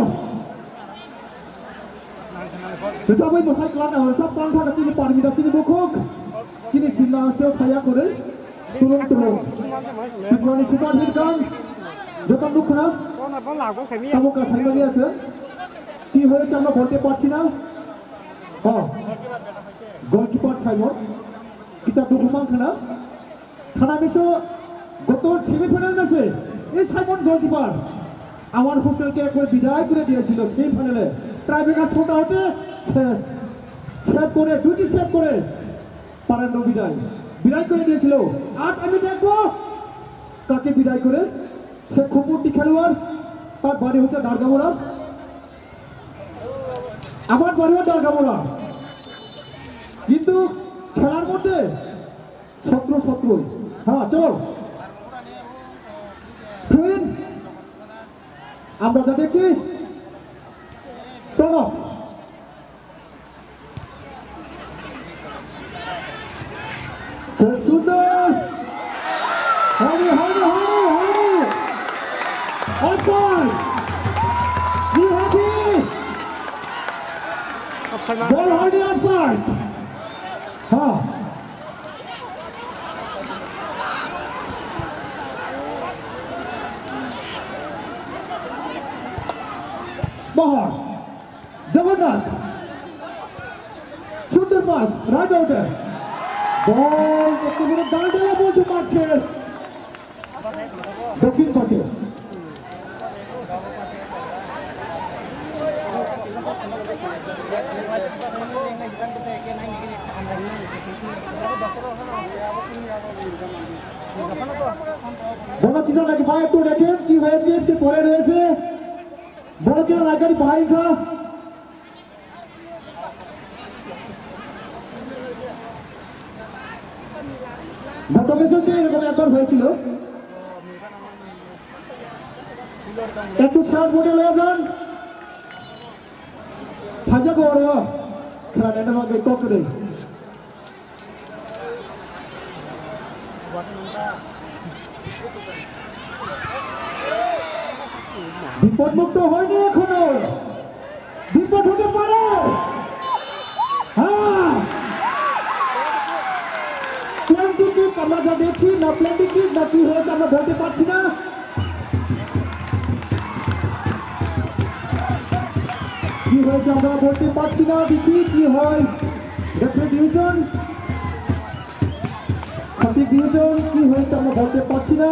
Rwchapwi mwsai kwlana, rwchap kwlang thangkha chini parmita, chini bukhuk, chini sila aste phaiya kwrwi, tulung tulung. Tiprani super hit gang, joto nukhna, tamo ka saimani ase, ki hoye chamna bolte parchi na, oh, goalkeeper Simon, kicha dukhu mankha na, khana miso goto semifinal mese, ei Simon goalkeeper. আমার হোস্টেলকে একবার বিদায় করে দিয়েছিল সেমিফাইনালে। টাইব্রেকার ছোট হতে সে সেভ করে, দুটি সেভ করে পারেন রবিদাই। বিদায় করে দিয়েছিল। আজ আমি দেখব কাকে বিদায় করে। সে খুব মোটি খেলোয়াড়, তার বাড়ি হচ্ছে দারগামোড়া। আমার বাড়িও দারগামোড়া, কিন্তু খেলার মধ্যে শত্রু শত্রুই। হ্যাঁ, চলো। ফিন, আমরা যা দেখছি, প্রণব। খুব সুন্দর। হয়নি, হয়নি, হয়নি, হয়নি। অর্পণ। কি হয়েছে? বল হয়নি, অফসাইড। হ্যাঁ। বহর। জগন্নাথ। সুন্দর পাস, রাইট আউটে। বল একেবারে ডান ডালা বলটি মাঠে। দক্ষিণ পাশে। বল কিছু নাকি ভাই একটু দেখেন কি হয়েছে, একটু পড়ে রয়েছে। বল কেন রাখার ভাইটা? গত বছর তো এরকম একবার হয়েছিল। একটু শার্ট বোর্ডে লয়ে যান। ফাজা বড় খেলা নেন আমাকে ককরে। বিপদমুক্ত হয়নি এখনো। বিপদ হতে পারে। হ্যাঁ। প্লেন টিকিট আমরা যা দেখি না, প্লেন টিকিট না কি হয়েছে আমরা বলতে পারছি না। কি হয়েছে আমরা বলতে পারছি না, দেখি কি হয়। Referee decision. সঠিক ডিসিশন কি হয়েছে আমরা বলতে পারছি না।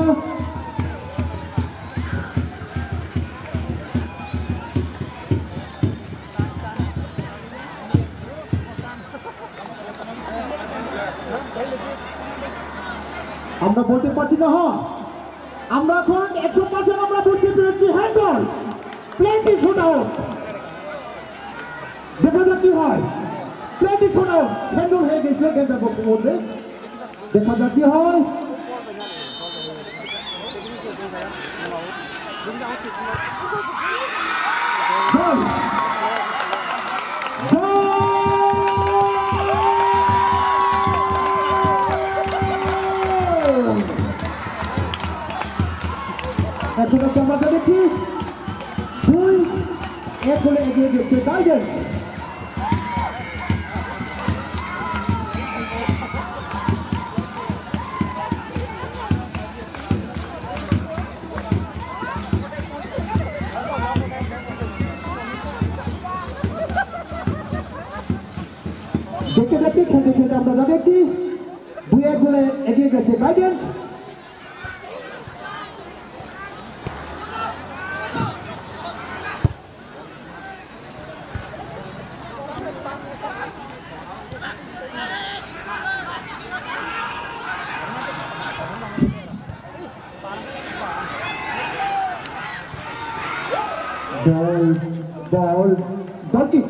আমরা বলতে পারছি না, হ্যাঁ। আমরা এখন একশো পার্সেন্ট আমরা বুঝতে পেরেছি, হ্যান্ডবল। প্লেনটি শট আউট। দেখা যাক কি হয়। প্লেনটি শট আউট। হ্যান্ডবল হয়ে গেছিল ডেঞ্জার বক্সের মধ্যে। দেখা যাক কি হয়। গোল। গোল। এখন আমরা দেখি দুই এক গোলে এগিয়ে গেছে গার্ডেন। দেখতে দেখতে খেলতে খেলতে আমরা যা দেখছি দুই এক গোলে এগিয়ে গেছে garden. Ball, ball, goal kick.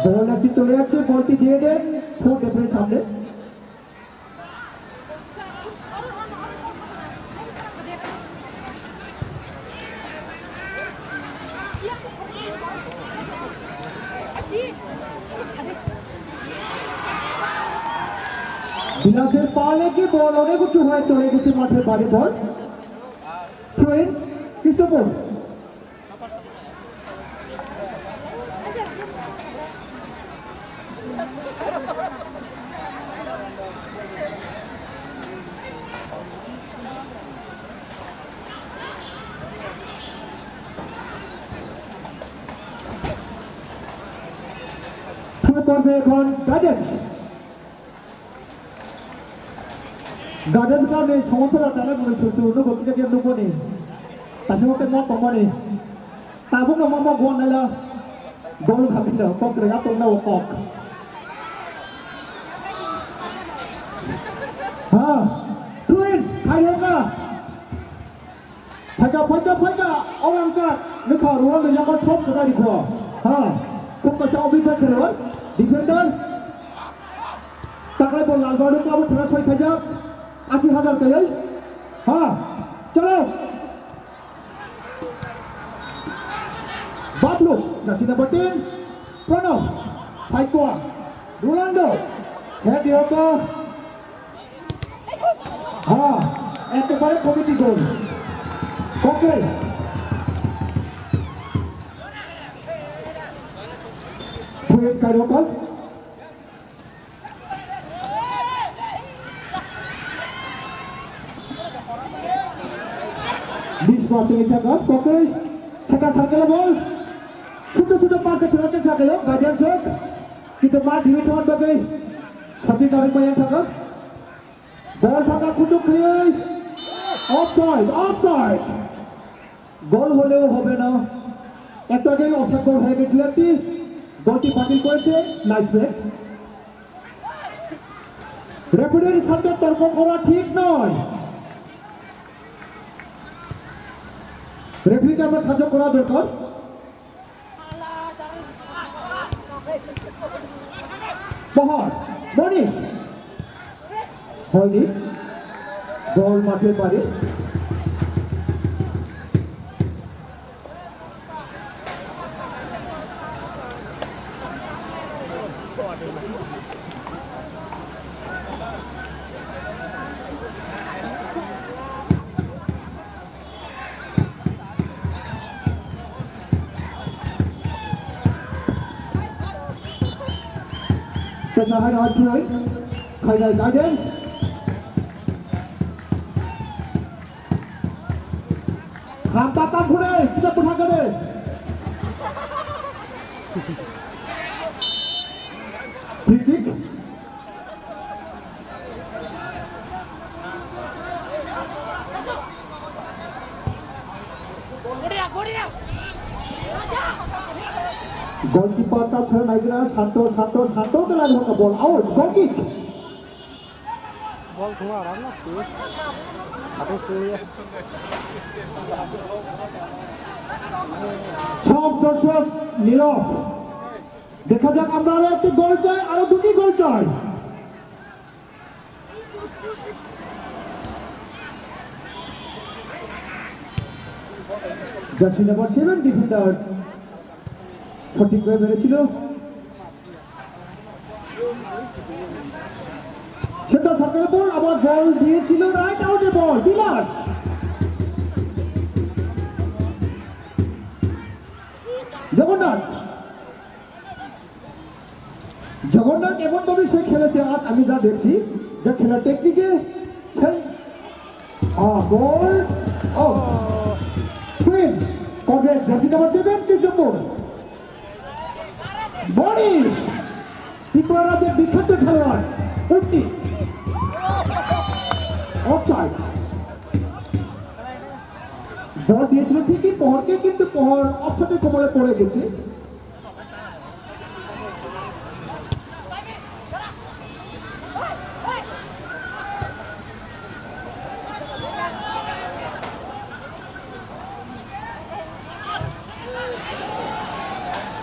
বল একটি চলে যাচ্ছে, বলটি দিয়ে দেন ফোর ডেফেন্স সামনে। বিলাসের পালে কি বল অনেক উঁচু হয়ে চলে গেছে মাঠের বাইরে ball. Throw in, Krishnapur. Throw করবে এখন garden. Gadajga ni somosora tala muni susu nugo kida kida nugoni. Tasimo ke mo tomoni. Tabuk no mama gua naila. Gol kami no kok kre atong na kok. Ha. Twin, kayo ka. Phaika, phaika, phaika, orang ka, nukha, ruang de yakar thop kata dikho. Ha, thop kaisa obisa khelwar, defender. Taklai bol lal baru kabu thana soi khaijak, asi hajar kayai. Ha, chalo. Bablu, jersey number ten, Pranav, Phaikwa, Rolando, head yoga. Ha, ekebare committee goal. Kokrwi. Phuyet Kairoka. Biswa tini thaka, kokrwi. Saka circle ball. Sudo sudo pass khela ke thaka yo, guardian shot. Kintu ma dhimi thon bagwi. Sati tarik maya thaka. Ball thaka kuchuk khayai. Offside, offside. গোল হলেও হবে না। একটু আগেই অফসাইড গোল হয়ে গেছিল একটি। গোলটি বাতিল করেছে নাইস ব্রেক। রেফারির সামনে তর্ক করা ঠিক নয়। রেফারিকে আমরা সাহায্য করা দরকার। Pohor, Monish. হয়নি। বল মাঠের বাইরে। Sesa hai hoi thunai. Khainai guidance. Kham ta tam phunai. Kita puthang kade. Free kick. Goalkeeper ta khwlai naigra, Santo, Santo, Santo ke lari hota ball out, goal kick. Ball thuma aram na tu. Aku tu ya. সব দর্শক নীরব। দেখা যাক, আমরা আরো একটি গোল চাই, আরো দুটি গোল চাই। জার্সি নাম্বার সেভেন ডিফেন্ডার সঠিকভাবে বেড়েছিল। সেটা সরকারের বল, আবার বল দিয়েছিল রাইট আউটে বল, বিলাস। জগন্নাথ। জগন্নাথ এমন ভাবে সে খেলেছে, আজ আমি যা দেখছি, যা খেলার টেকনিকে সেই, আহ, বল, ও, queen, Congress, jersey number seven, Krishnapur. Manish, Tripura রাজ্যের বিখ্যাত খেলোয়াড়, উঠতি। অফসাইড। বল দিয়েছিল ঠিকই প্রহরকে, কিন্তু প্রহর অফসাইডের কবলে পড়ে গেছে।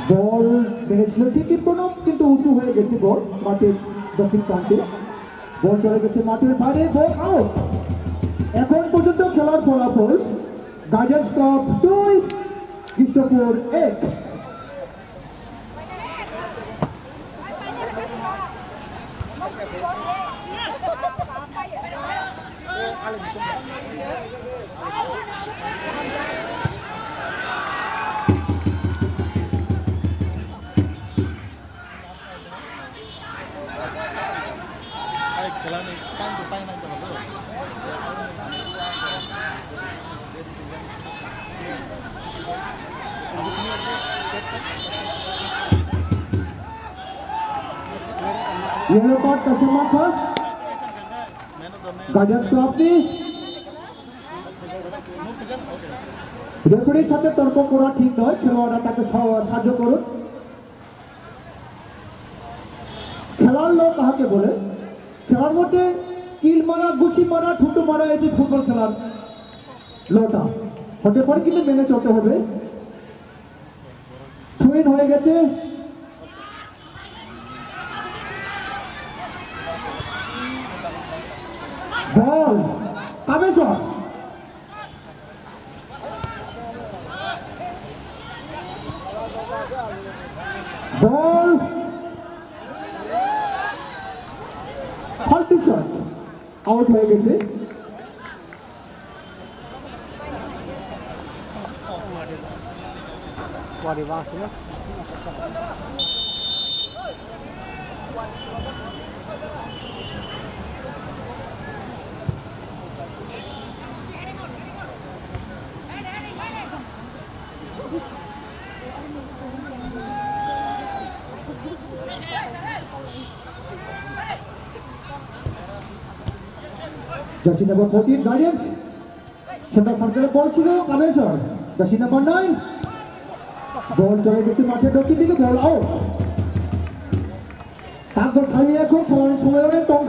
বল মেরেছিল ঠিকই প্রণব, কিন্তু উঁচু হয়ে গেছে বল মাঠের দক্ষিণ প্রান্তে। বল চলে গেছে মাঠের বাইরে, বল আউট। এখন পর্যন্ত খেলার ফলাফল গার্ডিয়ান্স ক্লাব দুই, কৃষ্ণপুর এক। Yellow card kaisa masa. Guardian ক্লাবটি রেফারির সাথে তর্ক করা ঠিক নয়, খেলোয়াড়রা তাকে সা-, সাহায্য করুন। খেলার ল কাহাকে বলে? খেলার মধ্যে কিল মারা, ঘুষি মারা, থুতু মারা, এটি ফুটবল খেলার লটা হতে পারে, কিন্তু মেনে চলতে হবে। থ্রো ইন হয়ে গেছে। বল। কামেশ্বর। বল। ফাল্টু শট। আউট হয়ে গেছে। Jersey number fourteen, Guardians. সেটা সার্কেলে বল ছিল, কামেশ্বর। Jersey number nine। বল চলে গেছে মাঠের দক্ষিণ দিকে, বল আউট। তারপর খালি এখন খেলার সময় অনেক কম।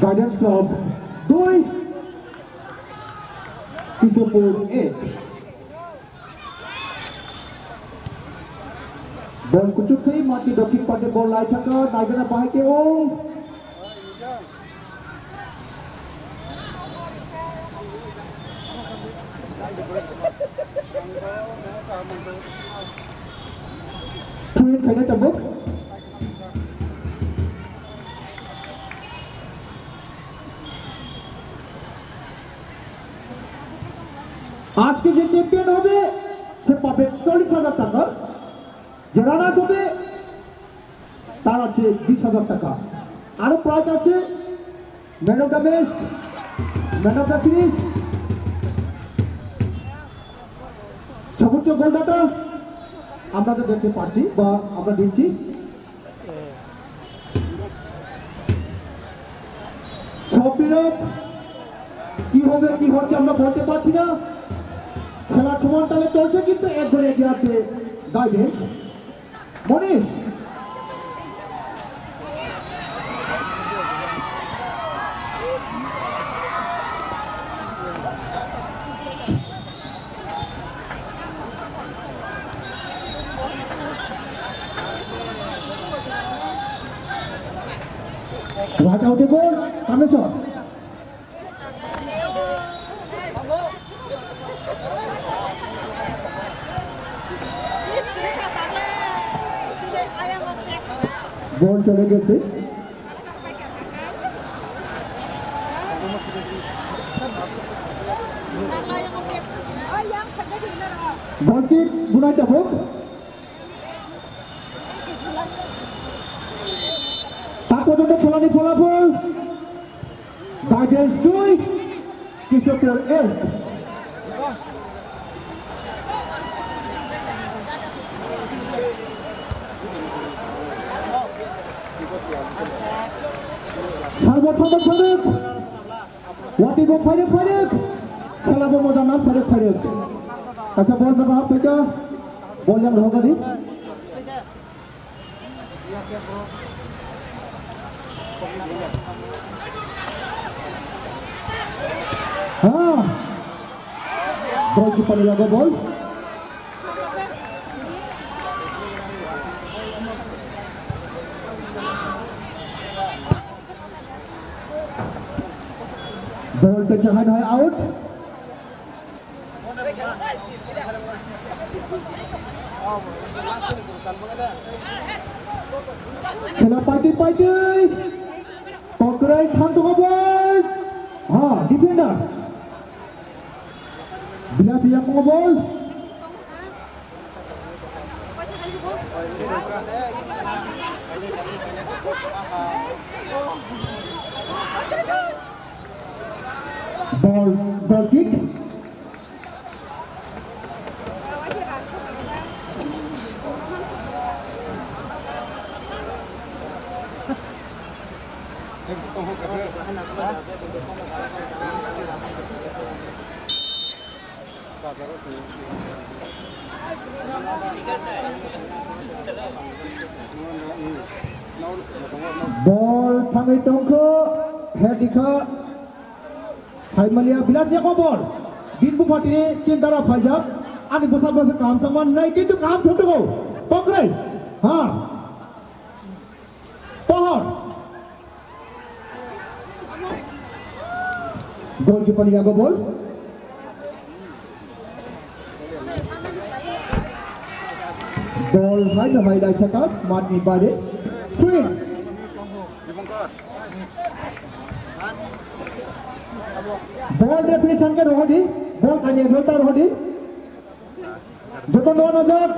গার্ডিয়ান্স ক্লাব দুই, কৃষ্ণপুর এক। Ball kuchuk khe mati dokhin parte ball lai thaka, naigana bahai khe o. Throw in khaina tabuk. আজকে যে চ্যাম্পিয়ন হবে সে পাবে চল্লিশ হাজার টাকা, যে রানার্স হবে তার আছে বিশ হাজার টাকা। আরো প্রাইজ আছে, man of the match, man of the series, সর্বোচ্চ গোলদাতা আমরা তো দেখতে পাচ্ছি বা আমরা দিচ্ছি। সব বিরোধ কি হবে কি হচ্ছে আমরা বলতে পারছি না। খেলা সমান তালে চলছে, কিন্তু এক গোলে এগিয়ে আছে গার্ডিয়ান্স। মনীষ। Right out the ball, Kameswar. Ball চলে গেছে। Goal kick, Bunai Tabuk. Tak পর্যন্ত খেলার ফলাফল, গার্ডিয়ান্স দুই, কৃষকের এক। সর্বপ্রথম খেলুক, ওয়াটিগো ফাইরে ফাইরে, খেলাবো মজা না ফাইরে ফাইরে। আচ্ছা, বল জায়গা হাফ পেটা, বল জায়গা হোক আদি। হ্যাঁ, বল কি পারে লাগো বল। Ball pecah hai hai out. Khela paitwi paitwi. Kokrai Thantungo ball. Ha, defender. Bilati Yakungo ball. Ball, ball kick. Bol thangwi tongkho, head dikha. Saimaliya bilat yako bol. Din buphatini tin dara phaijak. Ani bwsa bwsa kaham changma nai kintu kaham thotgo. Kokrai. Ha. Pohor. Goalkeeper yago bol. Bol hai no hai dai thaka, matni bare. Clear. Bol referee sangke rohodi, bol kanya gol ta rohodi. Joto no nojak,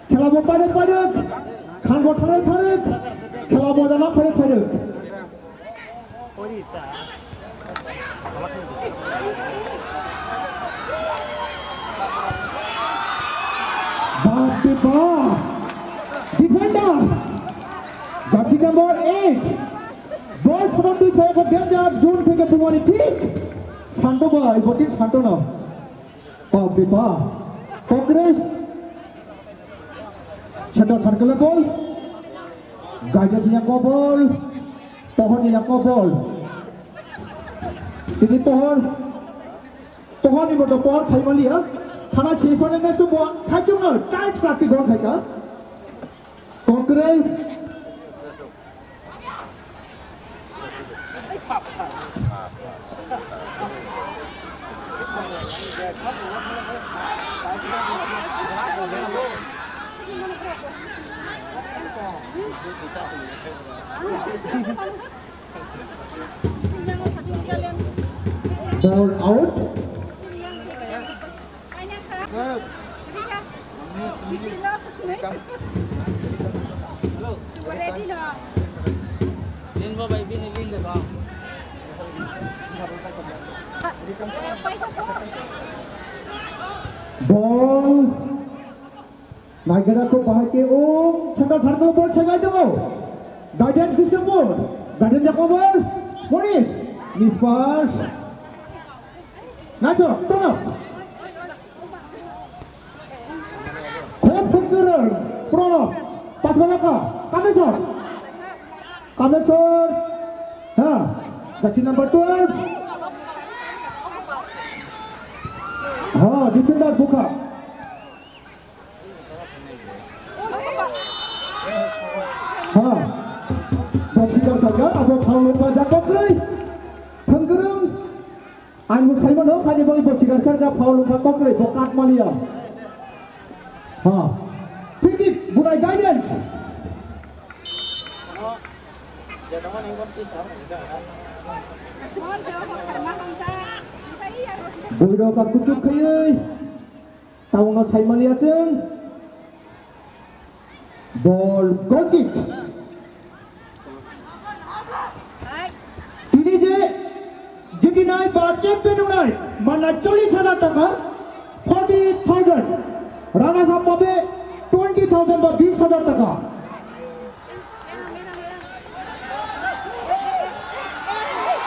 khela bo parek parek, khan bo tharek tharek, khela bo jana pharek pharek. Bap re bap! Defender! Jersey number eight! Bol soman dui phai ko danger zone theke bumani thik! Santo bai, botin santo no. Bap re bap! Kokre! Center circle bol! Gaja siya ko bol! Pohor ni ya ko bol! Tini pohor! Pohor ni boto pohor khai maliya. Thana sifane mesu bo saichung no tight sati gol khai ka. Kokre. Ball out. Ball. Naikera ko bahai ke o chata sarko bol segai tongo. Guidance Krishnapur. Guidance jako bol. Punish. Miss pass. Nacho, Pranab. Khub sundor. Pranab. Pass golaka. Kameswar. Kameswar. Ha. Jersey number twelve. Ha, defender bukha. Ha. Boxing kha, abo khao lungkha, jako kwrwi. Thangkwrwng. Ang bo saimano, khaini bagwi boxing kha, ja khao lungkha, kokrwi, bo kat maliya. Ha. Free kick, bunai guidance. Boirok a kuchuk khaiwi. Tauno saimaliya chwng. Ball, goal kick. Tini je jitinai ba champion wngnai manna chollish hajar taka, forty thousand. Runners up pabe twenty thousand ba bish hajar taka.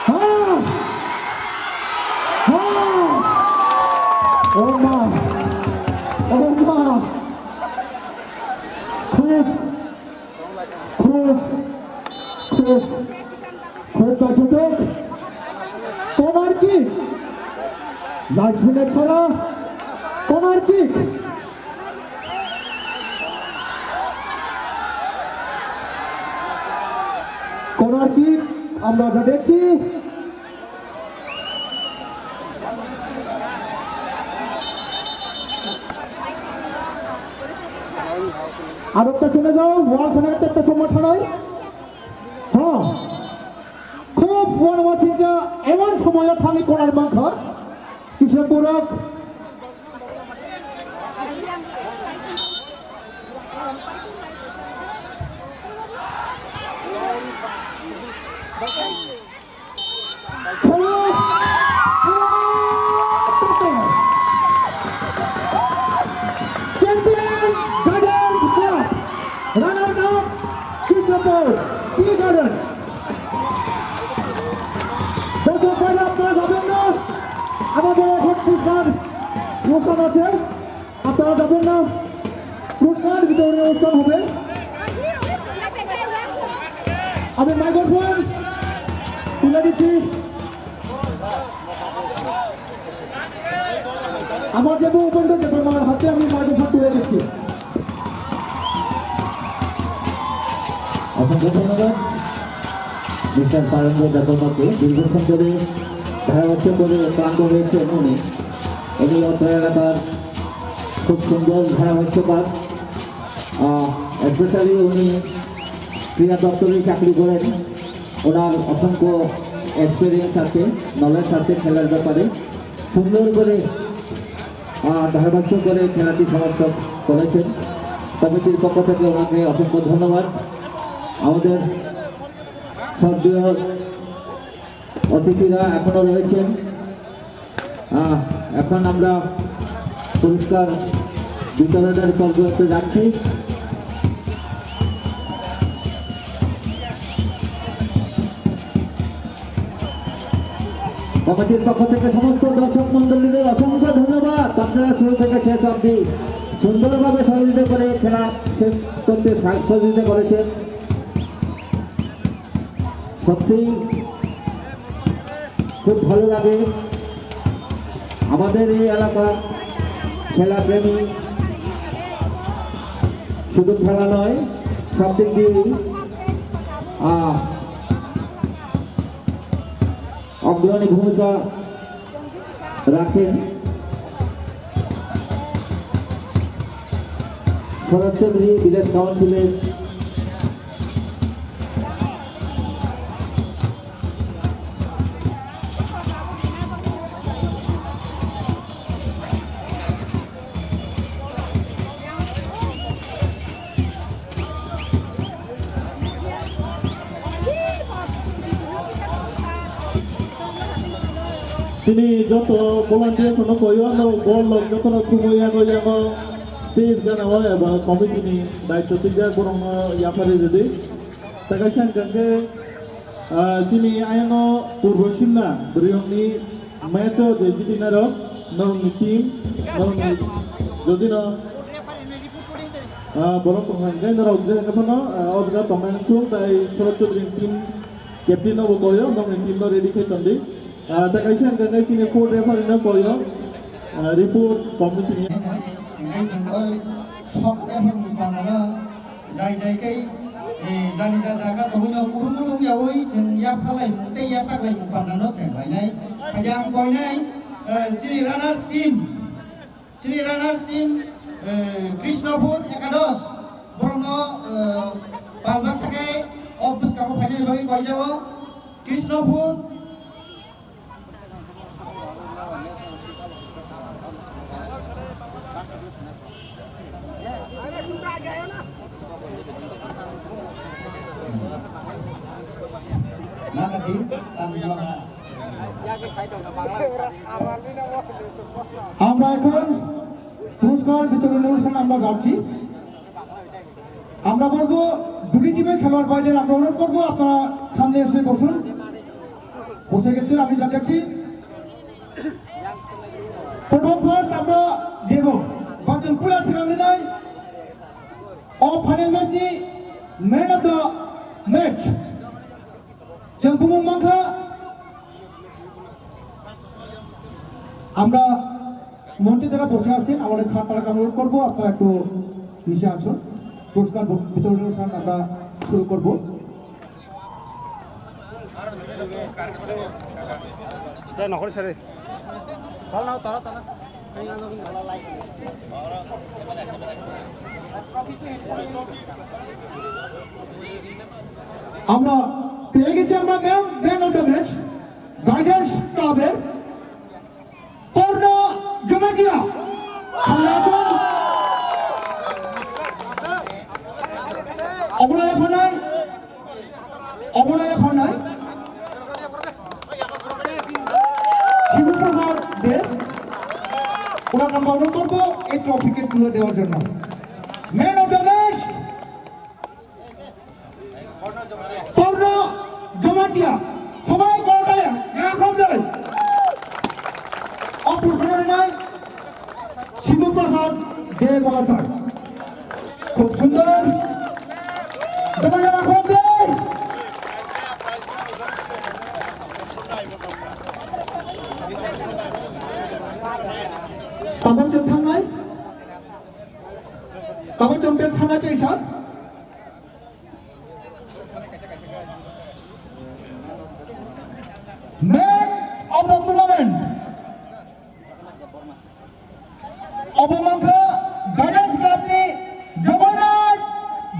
Ha! Ha! Oh ma! Oh ma! Khub, khub, khub, khub naithothok. Corner kick. Last minute sara. Corner kick. Corner kick আমরা যা দেখছি। আরো পেছনে যাও, ওয়াল খানে একটা পেছন মাঠা নাই। হ্যাঁ, খুব ওয়ান ওয়াসিংটা এমন সময় থামি করার মাখা কিসে পুরক। Champion Guardians Club, runner up Krishnapur Tea Garden. আছে, আপনারা যাবেন না। পুরস্কার বিতরণী অনুষ্ঠান হবে। আমি মাইক্রোফোন তুলে দিচ্ছি আমার যে উপেন্দ্র দেববর্মার হাতে আমি মাইক্রোফোন তুলে দিচ্ছি। অসংখ্য ধন্যবাদ মিস্টার পারেন্দ্র দেববর্মাকে। দীর্ঘক্ষণ ধরে ধারাভাষ্য করে ক্লান্ত হয়েছেন উনি। উনি অত্র এলাকার খুব সুন্দর ধারাভাষ্যকার। আহ, স্পেশালি উনি ক্রীড়া দপ্তরে চাকরি করেন। ওনার অসংখ্য এক্সপিরিয়েন্স আছে, নলেজ আছে খেলার ব্যাপারে। সুন্দর করে, আহ, ধারাভাষ্য করে খেলাটি সমাপ্ত করেছেন। কমিটির পক্ষ থেকে ওনাকে অসংখ্য ধন্যবাদ। আমাদের শ্রদ্ধেয় অতিথিরা এখনো রয়েছেন। আহ, এখন আমরা পুরস্কার বিতরণের পর্যায়ে যাচ্ছি। কমিটির পক্ষ থেকে সমস্ত দর্শক মণ্ডলীদের অসংখ্য ধন্যবাদ। আপনারা শুরু থেকে শেষ অবধি সুন্দরভাবে সহযোগিতা করে খেলা শেষ করতে সা-, সহযোগিতা করেছেন। সত্যি খুব ভালো লাগে। আমাদের এই এলাকার খেলাপ্রেমী শুধু খেলা নয়, সব দিক দিয়েই, আহ, অগ্রণী ভূমিকা রাখেন। শরৎ চৌধুরী ভিলেজ কাউন্সিলের Chini joto volunteers no koyo, no bol log joto no thumui yago yago stage gana o eba committee ni daityo twijak borok no yaphari rwdi. Takaisa hwnkhe, ah, chini ayang o Purbo Simna bwrwiyong ni match o je jiti narok, norok ni team, norok ni jodi no Ah, borok tong hwnkhai norok je hwnkhai phano, ah, o jaga tongnai wngthung, tai Sharad Chaudhary ni team captain no bo koyo, nokni team no ready khai tongdi. Ah, tai kaisa hwnkhai chini fourth referee no koyo, ah, report committee ni. Hwnkhai chwng oi sok referee ni panda no jai jai kai, eh, jani ja jaga tongwi no urung urung yawi chwng ya phalai mung tei ya saklai mung panda no cheng lainai. Hai ang koinai, eh, chini runners team. Chini runners team, eh, Krishnapur Ekadosh, borokno, eh, pal baksa khe o bwskango phainani bagwi koijago. Krishnapur. Nakati, tamo. আমরা এখন পুরস্কার বিতরণী অনুষ্ঠানে আমরা যাচ্ছি। আমরা বলবো দুটি টিমের খেলোয়াড় ভাইদের আমরা অনুরোধ করবো আপনারা সামনে এসে বসুন, বসে গেছে, আমি যা দেখছি। প্রথম ফার্স্ট আমরা দেব বাচন পুলা সিরামিনাই of final match the man of the match. Chwng bumung mankha, আমরা মঞ্চে যারা বসে আছেন, আমাদের ছাত্ররা অনুরোধ করবো, আপনারা একটু নিচে আসুন। পুরস্কার বি-, বিতরণী অনুষ্ঠান আমরা শুরু করব। স্যার, নখরে ছেড়ে। তারা নাও, তারা, তারা। আমরা পেয়ে গেছি আমরা man, man of the match, guidance ক্লাবের কর্ণ জমাটিয়া। সামনে আসুন। অবনয় এখানে, অবনয় এখানে। শিবপ্রসাদ দে, ওনাকে আমরা অনুরোধ করবো এই ট্রফিকে তুলে দেওয়ার জন্য। ম্যান অফ দ্য ম্যাচ, কর্ণ জমাটিয়া, সবাই করতালি, এরা সব দেবে। অপূর্ব নাই। Prasad Debbarma. Khub sundor. Joma joma khub de. Tabuk chwng thangnai. Tabuk chwng tei sanai tei sir. Man of the tournament. Obo mankha Guidance Club ni Jogonath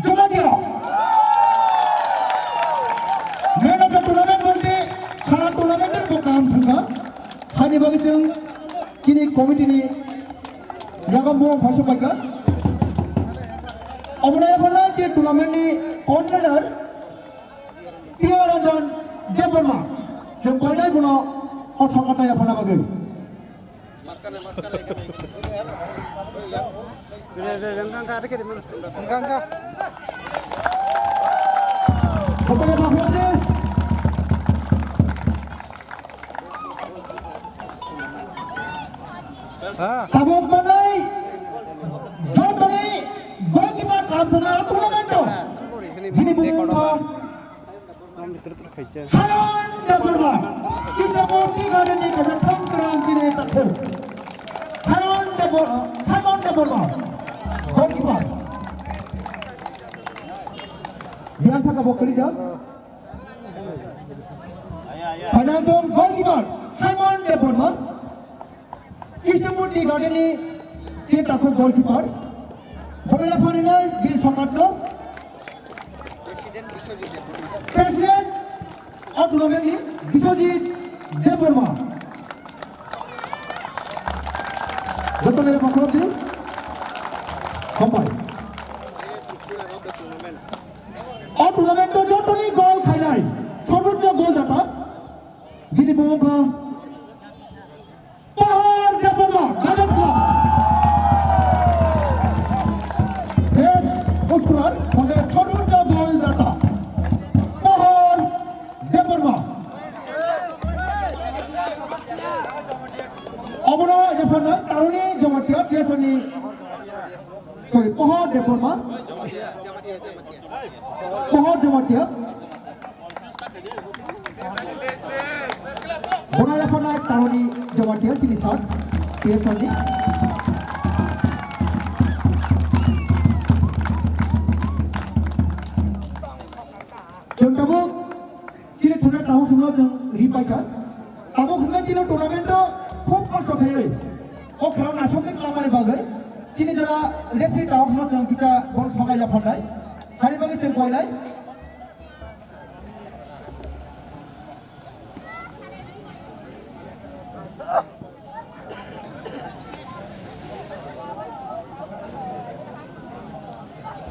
Jamatia. Man of the tournament bolte sara tournament ni bo kaham thangkha. Hani bagwi chwng chini committee ni yago bo phaisok paikha. Obo nai phano je tournament ni convener Priya Ranjan Debbarma, je koinai bono o sokatna yaphana bagwi. Tabuk manai, jotoni goalkeeper kaham thwngna tournament o. Bini bumung wngkha Sayon Debbarma, Krishnamurti Garden ni kaisa thang kwrwng chini takhuk. Sayon Debbar-, Simon Debbarma, goalkeeper. Biang thaka bo kwrwi jak. Phainai tong goalkeeper Simon Debbarma. Krishnamurti Garden ni team takhuk goalkeeper. Boro yapharinai bini sokatno. President o tournament ni Biswajit Debbarma. Jotono yapha khulumdi. Hambai. O tournament o jotoni goal khainai, sorboccho goal data, bini bumung wngkha Pahar Debbarma, Guidance Club. Best scorer, hwnkhe sorboccho goal data, Pahar Debbarma. Obono yapharnai Taruni Jamatia, T S R ni, sorry, Pohor Debbarma. Pohor Jamatia. Bona yapharnai Taruni Jamatia, chini sir, T S R ni. Chwng tabuk chini thuna tahuk songno chwng ri paikha. Tabuk hwnkhe chini tournament o khub kosto khaiwi o khela naithokni klamani bagwi chini jora referee tahuk songno chwng kisa bol sokai yapharnai. Hani bagwi chwng koinai.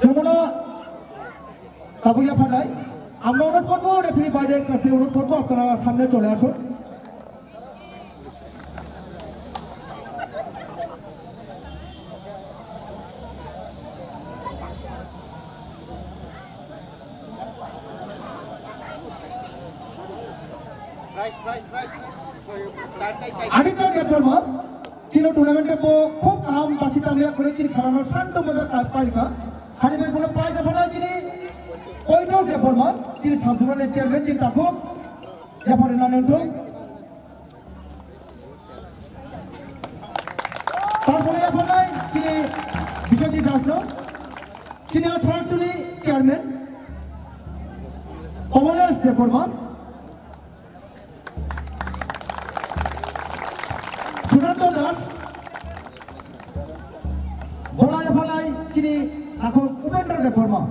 Chwngno tabuk yapharnai. আমরা অনুরোধ করবো, রেফারি বাইরের কাছে অনুরোধ করবো, আপনারা সামনে চলে আসুন। Aditya Debbarma, tini tournament-o bo khub kaham basi tangya kwrwi, tini khelano santo bhabe ka-, paikha. Hani bai bono prize aphano tini Koitos Debbarma, tini Sabdurani chairman, tini takhuk yapharnani wngthung. Tarpore yapharnai tini Biswajit Dasno, tini Aswatuli chairman, Komalesh Debbarma, Sudanta Das, bono yapharnai tini takhuk Upendra Debbarma.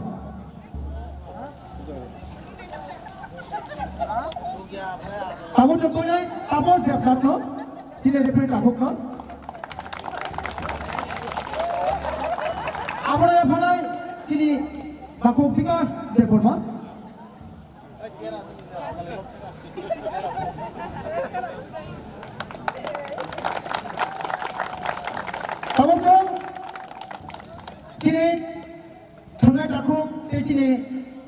Abo jotoinai Taposh Debnathno, tini referee takhukno. Abo yapharnai tini takhuk Bikash Debbarma. Tabuk chwng tini thwngnai takhuk tei chini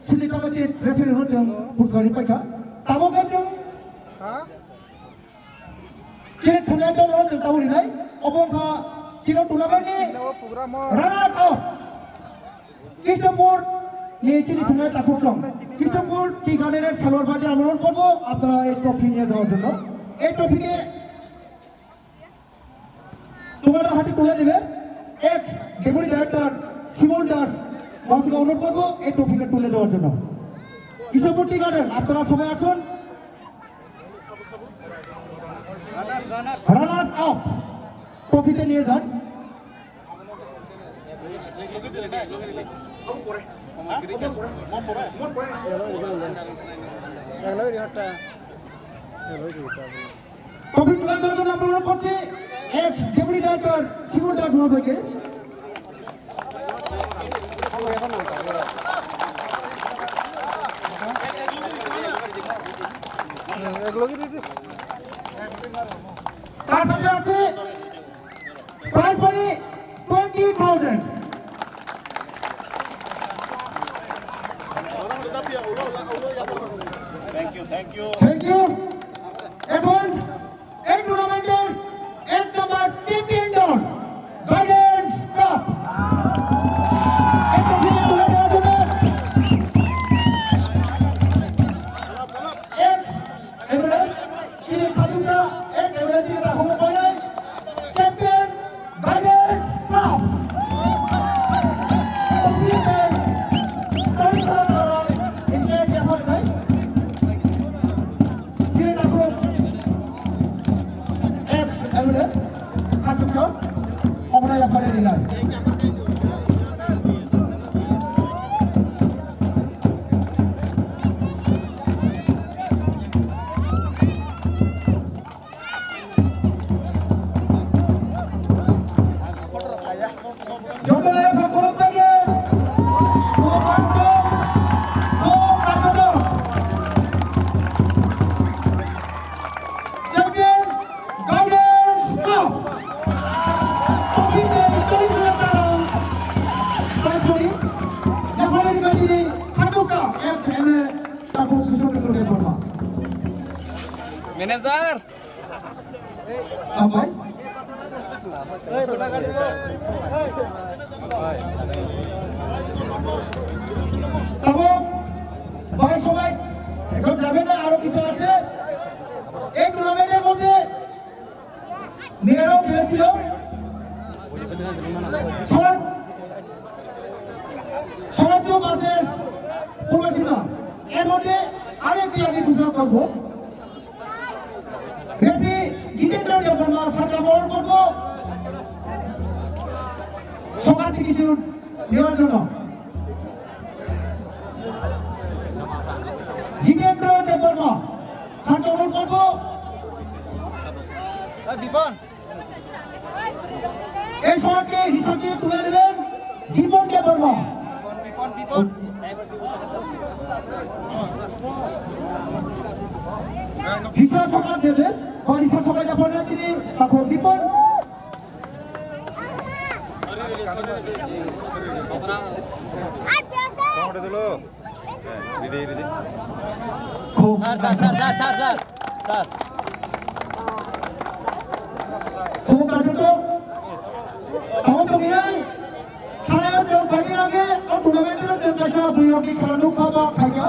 sujita machine referee no chwng puruskar ri paikha. Tabuk khe chwng chini thwngnai dol no chwng tabuk rinai. Obo wngkha Chino tournament ni runners up Krishnapur ni chini thungnai takhuk song. Krishnapur Tea Garden er khelwar bade amron korbo, apnara ei trophy niye jawar jonno. Ei trophy ke তোমাদের হাতে তুলে দিবে x deputy director শিমুল দাস মহাশয়কে অনুরোধ করবো এই ট্রফিটা তুলে দেওয়ার জন্য। কৃষ্ণমূর্তি গার্ডেন, আপনারা সবাই আসুন। রানার্স আপ ট্রফিটা নিয়ে যান। ট্রফি তুলে দেওয়ার জন্য আমরা অনুরোধ করছি এক্স ডেপুটি ডাইরেক্টর শিমুল দাস মহাশয়কে। তার সাথে আছে prize money twenty thousand. Thank you, thank you. Thank you. এখন এই টুর্নামেন্টের এক নম্বর চ্যাম্পিয়ন দল গার্ডেন্স কাপ। একটা ফিনিশ করে দেওয়ার জন্য এক্স এমএলএ, তিনি খাদিমরা এক্স এমএলএ, তিনি রাহুল বলে champion gardens cup. Ex M L A, Kachukcham, Obonai Afari Rilai. Manager. Ambai. Tabo, bai sobai, ekdom jabe na, aro kichu ache. Ei tournament er moddhe Miyarao khelechi lo. Sorat, Sorat versus Purba Singha. Er moddhe arekti ami ghosona korbo. Referee Jitendra Debbarma, sir, amol korbo. Sokar theke kichu newar jonno. Jitendra Debbarma, sir, amol korbo. Hey, Bipan. এই শটকে রিসার্চে তুলে নেবেন দীপন দেববর্মা। বিপন, বিপন, বিপন। রিসার্চ সরকার দেবে, বা রিসার্চ সরকার যখন তিনি তখন বিপন। Ready, ready. খুব sir, sir, sir, sir, sir, sir, sir. খুব কার্যত। Tamo tongwi nai. Khana je party lage, o tournament-o je kaisa buino ki khana nukha ba khaikha.